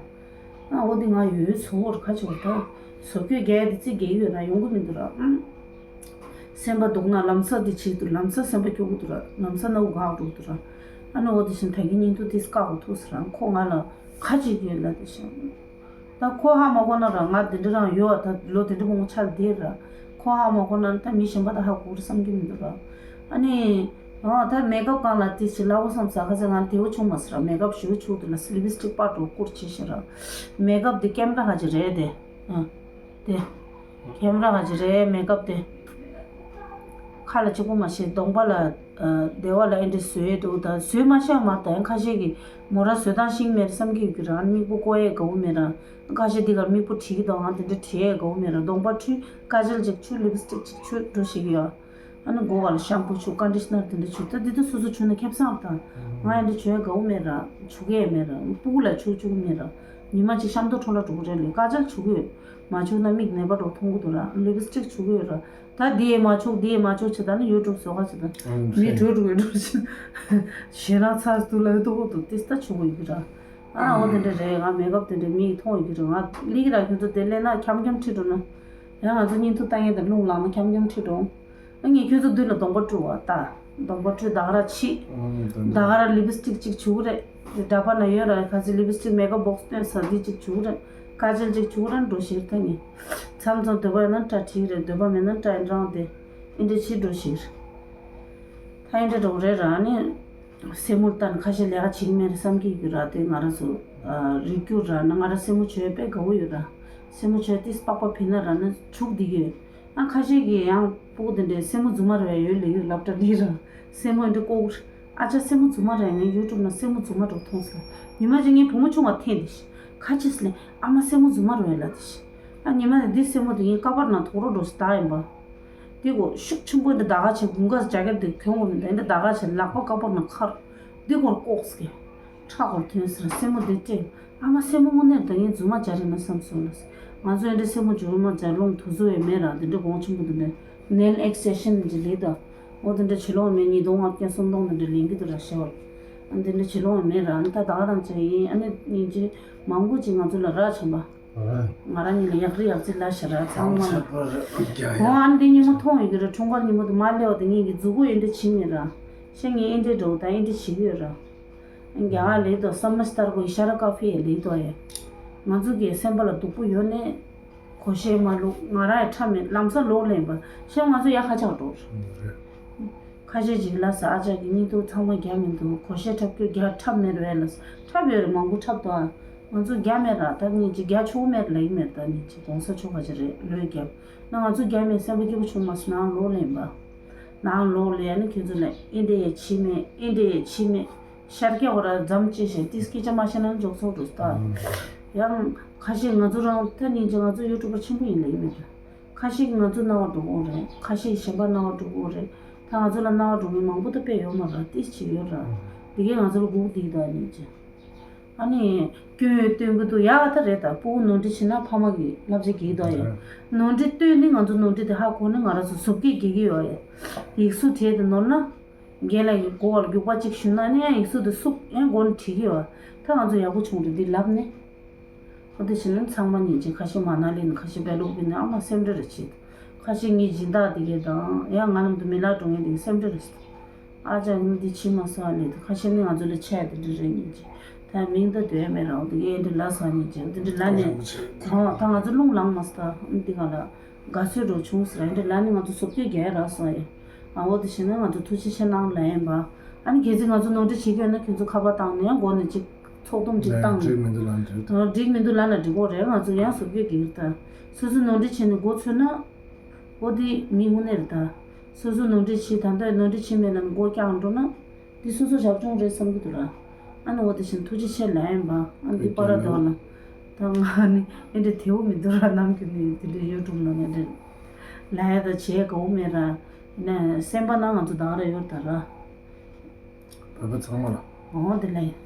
ཨ་འོ་འདི་ང་ཡོད་ཡོད་ཚོ་འོ་ར་ཁ་ཆེ་བ་ད། བཟོ་བཀོད་རྒྱག་ཡ་དེ་རྩིས་རྒྱག་གི་ཡོད་ན་ཡོང་གི་མི་འདུག་ར། ཨང་། སེམས་པ་སྡུག་ན་ལམ་སང་འདི་བྱེད་འདུག་ལམ་སང་སེམས་པ་སྐྱོ་གི་འདུག་ར་ལམ་སང་ན་འུ་འགག་འགྲོ་གི་འདུག་ར། ཨ་ནི་འོ་དེ་བཞིན་ད་གིན་བརྙན་ཐུང་དེ་བཀག་གོ་ཐུག་ཟེར་ར་ཁོ་ང་ལ་ཁ་ཅིག་ཡོད་ལ་དེ་བཞིན། ད་ཁོ་ཧ་མ་གོ་ན་ར་ང་དེ་འདྲ་རང་ཡོད་བ་ད་ལོ་དེ་འདྲ་མང་པོ་ཆགས་བསྡད་ར། ཁོ་ཧ་མ་གོ་ན་ད་མི་གཞན་པ་ད་ཧ་གོ་རེད་བསམ་གྱི་མི་འདུག་ར། ཨ་ནི། ཨ་ད་མེག་ཨབ་སྒང་ལ་དེ་ཞིག་སླ་བོ་བསམ་ས་ཁ་ཚ་ང་དེ་བོ་བྱུང་མ་སོང་ར་མེག་ཨབ་ཞུ་ཆུག་དེ་ལ་ལི་པི་སི་ཊིག་པར་འགྲོ་བསྐུར་བྱེད་ཤེས་ར། མེག་ཨབ་དེ་ཀེམ་ར་ཧ་ཅི་རེད་དེ། ཨ། དེ། ཁེམ་ར་ག་ཅི་རེད་མེག་ཨབ་དེ། ཁ་ལ་གཅིག་པོ་མ་ཤེས་གདོང་པ་ལ་བདེ་བ་ལ་ཨེ་འདྲ་བཟོས་འདུག་ད་བཟོས་མ་ཤེས་མ་ད་ཁ་ཤས་ཀྱི་མོ་ར་བཟོས་སྟངས་ཤེས་མེད་བསམ་གྱི་ཡོད་ཀྱི་རང་མིག་པོ་བཀོག་ཡས་དགའ་བོ་མེད་རང་ཁ་ཤས་འདི་གར་མིག་པོ་བྲིས་ཀྱི་འདུག་ཨང་དེ་འདྲ་བྲིས་ཡས་དགའ་བོ་མེད་རང་གདོང་པ་འཁྲུད་ཀ་ཇལ་ཅིག་འཁྲུད་ལི་པི་སི་ཊིག་ཅིག་འཁྲུད་འགྲོ་ཤེས་ཀྱི་ཡོད། ཨ་ནི་མགོ་བ་ལ་ཤམ་པུ་བྱུག་ཀོན་ཌི་ཤི་ནར་དེ་འདྲ་བྱུག་ད་འདི་ཚོ་སོ་སོ་བྱུག་ན་ཁེ་བཟང་དང་ང་ཡང་འདི་བྱུག་ཡ་དགའ་བོ་མེད་ར་བྱུག་གི་ཡ་མེད་ར་སྤུ་གུ་ལ་བྱུག་བྱུག་གི་མེད་ར་ཉི་མ་གཅིག་ཤམ་ཐོག་འཕྲོ་བརླག་འགྲོ་གི་རེད་ལས་ཀ་ཇལ་བྱུག་གི་ཡོད་མ་བྱུག་ན་མིག་ནད་པ་འགྲོ་མཐོང་གི་འདུག་ར་ལི་པི་སི་ཊིག་བྱུག་གི་ཡོད་ར་ད་འདི་ཡས་མ་བྱུག་འདི་ཡས་མ་བྱུག་བྱེད་ད་ནི་ཡུ་ཊུབ་བཟོ་ག་བྱེད་ད་མི་འགྲོ་འགྲོ་གི་འགྲོ་ཞིག་ཞེ་ལ་ཚ་སྟུ་ལ་ཡོད་དོ་འོ་དོ་ཏིས་ད་བྱུག་གི་ཡོད་གི་ར་ཨ་འོ་དེ་འདྲ་རེད་ང་མེག་ཨབ་དེ་འདྲ་མིག་མཐོང་ཡོད་གི་ར་ང་ལིག་ར་ཁྱོད་ཚོ་དེ་ལས་ན་འཁྱམ་འཁྱམ་ཁྲིད་འགྲོ་ན་ཡང་ང་ཚོ་བརྙན་ཐུང་ལྟ་མཁན་དང་རླུང་ལངས་ན་འཁྱམ་འཁྱམ་ཁྲིད་འགྲོ། ངས་ཁྱོད་ཚོ་མདུན་ལ་གདོང་པ་བཀྲུ་བ་ལྟ། གདོང་པ་བཀྲུས་ད་ག་ར་ཕྱིས། ཨང་། ད་ད་ག་ར་ལི་པི་སི་ཊིག་ཅིག་བྱུག་རེད། འདྲ་པ་ན་ཡོད་ར་ཁ་ཚི་ལི་པི་སི་ཊིག་མེ་ཀབ་བོག་སི་སྟོན་ས་འདི་ཅིག་བྱུག་རེད། ཁ་ཇལ་ཅིག་བྱུག་ར་འགྲོ་ཤེར་ད་ངས། མཚམས་མཚམས་འདོད་པ་ཡོད་ན་སྐྲ་བྲིས་རེད། འདོད་པ་མེད་ན་སྐྲ་ཡིན་རང་དེ། ཨིན་འདྲ་ཕྱིས་འགྲོ་ཤེར། ད་ཨིན་འདྲ་འགྲོ་རེད་ར་ནི། སེན་མོ་བཏང་ཁ་ཤས་ལས་ཀ་བྱེད་ཀྱི་མེད་རེད་བསམ་གྱི་ཡོད་ར་དེ། ང་ར་ཚོ་རིག་རྒྱུ་ར་ན་ང་ར་སེན་མོ་བྱོས་པས་དགའ་བོ་ཡོད་ར། སེན་མོ་བྱོས་ཏིས་པགས་པ་ཕི་ན་ར་ན་འཁྲུག་བསྡད་ཀྱི་ཡོད། ཨ་ཁ་ཤས་ཀྱིས་ཡང་སྤུ་གུ་དེ་འདྲའི་སེན་མོ་རྫུན་མ་རེད་ཡོད་ལེ་ཡོད་ལབ་དྲ་ལི་ར། སེན་མོ་འདི་ཀོ་ཨ་ཅག་སེན་མོ་རྫུན་མ་རེད། ངས་ཡུ་ཊུབ་ན་སེན་མོ་རྫུན་མ་འགྲོ་མཐོང་སོང་། ཉི་མ་ཅིག་ངའི་བུ་མོ་ཆུང་བ་འཐེན་དེ་ཤི། ཁ་ཆེས་ལེ། ཨ་མ་སེན་མོ་རྫུན་མ་རེད་ལ་དེ་ཤི། ཨ་ཉི་མ་ནས་འདི་སེན་མོ་དེ་ངའི་ཀ་པར་ནང་དོག་རོ་འགྲོ་སི་ད་ཡིན་པ། འདི་གོ་ཤུགས་ཆེན་པོ་འདི་ད་ག་ཆེ་དགུན་ཁ་ཇ་ཀེ་ཊི་དེ་གྱོན་དགོས་མིན་ད་འདི་ད་ག་ཆེ་ལག་པ་ཀ་པར་ནང་ཁར། འདི་གོར་ལྐོག་སི་ཁྲག་གོར་ཐོན་སི་ར་སེན་མོ་འདི་སྤྲད། ཨ་མ་སེན་མོ་དངོས་གནས་ད་ངའི་རྫུན་མ་སྦྱར་རེད་ན་བསམ་སོང་ལ། ང་ཚོ་འདི་སེན་མོ་སྦྱོར་མ་སྦྱར་ལོང་དུ་བཟོ་བའི་མེད་ར་འདི་འདྲ་གོང་ཆེན་པོ་འདི་འདྲ་ནེལ་ཨེག་སི་ཊེན་ཤན་འདི་ལས་ད། འོ་འདི་འདྲ་བྱེད་ལོང་མེད། ཉིས་སྟོང་ལྔ་བརྒྱ་སུམ་སྟོང་འདི་འདྲ་ལེན་གི་འདུག་ར་ཤི་བ། འདི་འདྲ་བྱེད་ལོང་མེད་ར་ཨ་ནི་ད་ད་ག་རང་ཅག་ཡིན་ཨ་ནི་སྙིང་རྗེ་མང་པོ་ཅིག་ང་ཚོ་ལ་རག་བྱུང་པ། ང་རང་ཉིད་ལ་ཡག་རི་ཡག་རྩི་ལ་ཞེ་དྲག་ཚང་མ་ལ། ཁོང་ཨ་ནི་དེ་ཉིན་མོ་མཐོང་ཡོད་ཀྱི་རེད། འཁྲུངས་སྐར་ཉིན་མོ་དེ་མ་སླེབས་པ་དེ་ངེད་ཀྱི་མཛུ་གུ་ཨེ་འདྲ་བྱིན་ཡོད་ར། ཤ་ངས་ཨེ་འདྲ་འགྲོ་ད་ཨེ་འདྲ་བྱེད་ཀྱི་ཡོད་ར། རྒྱ་གར་ལས་དོ་སམ་མ་སི་ཏར་གོ་ཨི་ཤ་ར་ཀ་ཧྥེ་ལས་དོ་ཡ། ང་ཚོ་གི་སེམས་པ་ལ་སྡུག་པོ་ཡོད་ནས། གོ་ཤེས་མ་ལུག་ང་རང་ཡང་ཁྲ་མེད་ལམ་སང་ལོག་ལེན་པ་ཤ་ང་ཚོ་ཡ་ཁ་ཆག་འགྲོ་ར། ཁ་ཤས་ཅིག་ལ་ས་ཨ་ཅག་གི་གཉིད་དུ་ཚང་མ་རྒྱ་མི་འདུག་གོ་ཤེས་འཁྲབ་རྒྱུ་རྒྱ་འཁྲབ་མེད་རེད་ལ། འཁྲབ་ཡོད་རེད་མང་པོ་འཁྲབ་འདུག་ཨ། ང་ཚོ་རྒྱ་མེད་ར་ད་ཉིན་ཅིག་རྒྱ་ཆོག་མེད་ལ་ཡིན་མེད་ད་ཉིན་ཅིག་གོང་ས་མཆོག་ག་ཅི་རེད་ལོས་རྒྱབ། ན་ང་ཚོ་རྒྱ་མེད་སེམས་པ་སྐྱིད་པོ་བྱུང་མ་སོང་ནའང་ལོག་ལེན་པ། ནའང་ལོག་ལེན་ཨ་ནི་ཁྱོད་ཚོ་ལ་ཨེ་འདྲ་ཡེ་ཕྱི་མེད་ཨེ་འདྲ་ཡེ་ཕྱི་མེད་ཤར་རྒྱ་བ་ར་འཛམ་ཅི་ཞེས་ཏིས་སྐད་ཆ་མ་བཤད་ན་འཇོག་ཚོགས་འགྲོ་ད། ཡང་ཁ་ཤས་ང་ཚོ་རང་ད་ཉིན་ཅིག་ང་ཚོ་ཡུ་ཊུབ་པར་ཆེན་པོ་ཡིན་ལ་ཡིན་མེད་ད། ཁ་ཤས་ཀྱིས་ང་ཚོ་རྣ་བ་འགྲོ་གི་རེད། ཁ་ཤས་ཀྱིས་གཞན་པ་རྣ་བ་འགྲོ་གི་རེད། ད་ང་ཚོ་ལ་རྣ་བ་འགྲོ་མཁན་མང་པོ་ད་དཔེ་ཡོད་མ་རེད། ཏིས་ཅིག་ཡོད་ར། དེ་གས་ང་ཚོ་ལ་སྒུག་བསྡད་ད་ཉིན་ཅིག་ཨ་ནི། སྐྱོན་ཡོད་སྟོན་གི་འདུག་ཡག་ད་རེད་ད། སྤུ་གུ་ནོར་འཁྲུལ་བྱེད་ན་ཕ་མ་གི་བསླབ་བྱ་གི་ད་ཡོད། ནོར་འཁྲུལ་སྟོན་ནི་ང་ཚོ་ནོར་འཁྲུལ་དེ་ཧ་གོ་ནི་ང་རང་ཚོ་གཟུགས་སྐད་རྒྱག་གི་ཡོད་ཡ། ཡིག་གཟུགས་བྲིས་ཏེ་ནོར་ན། རྒན་ལགས་ཀྱི་མགོ་བར་རྒྱུག་པ་གཅིག་ཞུས་ན་ནི་ཡང་ཡིག་གཟུགས་དེ་སུབ་ཡང་མགོ་ནས་བྲིས་ཀྱི་ཡོད། ད་ང་ཚོ་ཡག་པོ་བྱུང་རེད་འདི་ལབ་ནས། ཨོ་དེ་བྱས་ན་ཚང་མ་ཉིན་བྱེད་ཁ་ཤས་མ་ན་ལེན་ཁ་ཤས་བེ་ལུག་པི་ནས་ཨ་མ་སེམས་ཁྲལ་རེ་བྱེད། ཁ་ཤས་ངའི་སྦྱིན་བདག་དེ་གས་དང་ཡང་ང་ལམ་དུ་མི་ལ་འགྲོ་ངེས་དེ་གས་སེམས་ཁྲལ་རེ་བྱེད། ཨ་ཅག་ནི་འདི་ཕྱི་མ་ས་ལས་དུ་ཁ་ཤས་ནི་ང་ཚོ་ལ་ཆད་དེ་འདྲ་རེ་ཉིན་བྱེད། ད་མིང་ད་དོན་མེད་རང་དེ་གས་འདྲ་ལ་ས་ཉིན་བྱེད་དེ་འདྲ་ལ་ནས། ཨོ་ད་ང་ཚོ་རླུང་ལངས་མ་སྟ་འདི་ག་ལ། དགའ་ཚོད་འགྲོ་བྱུང་ཟེར་འདྲ་ལ་ནི་ང་ཚོ་སོབ་ཀྱི་རྒྱལ་རག་སོང་ཡ། ཨ་འོ་དེ་བྱས་ན་ང་ཚོ་ཐུགས་རྗེ་ཆེ་གནང་ལ་ཡིན་པ། ཨ་ནི་གལ་སྲིད་ང་ཚོ་ནོར་འཁྲུལ་བྱེད་ཀྱི་ཡོད་ན་ཁྱོད་ཚོ་ཁ་པར་བཏང་ནས་ཡང་མགོ་ནས་ཅིག་ཚོགས་སྡོམ་ཅིག་བཏང་ནས། འགྲིག་མི་འདུག་ལབ་འགྲིག་ད་འགྲིག་མི་འདུག་ལབ་ན་འགྲིག་གོ་རེད། ང་ཚོ་ཡང་སོབ་ཀྱི་རྒྱལ་རེད་ད། སོ་སོ་ནོར་འཁྲུལ་བྱས་ནས་མགོ་ཚོས་ན། འོ་དེ་མི་དངོས་གནས་རེད་ད། སོ་སོ་ནོར་འཁྲུལ་བྱས་ད་ལྟ་ནོར་འཁྲུལ་བྱས་མེད་ལབ་ནས་མགོ་བཀྱག་འགྲོ་ན། འདི་སོ་སོ་རྒྱབ་ལྗོངས་རེད་བསམ་གྱི་འདུག་ར། ཨ་ནི་འོ་དེ་བཞིན་ཐུགས་རྗེ་ཆེ་ལབ་ཡིན་པ། ཨ་འདི་པ་ར་དོ་ལ། ད་ང་ནི་ཨེ་འདྲ་དེའུ་མི་འདུག་ར་ནམ་རྒྱུན་ནས་དེ་འདྲའི་ཡུ་ཊུབ་ནང་ཨེ་འདྲ་ལབ་ཡ་ད་བྱེད་དགའ་བོ་མེད་ར། ནས་སེམས་པ་ན་ང་ཚོ་ད་ག་ར་ཡོད་ད་ར། བོད་པ་ཚང་མ་ལ། འོ་དེ་ལ་ཡིན།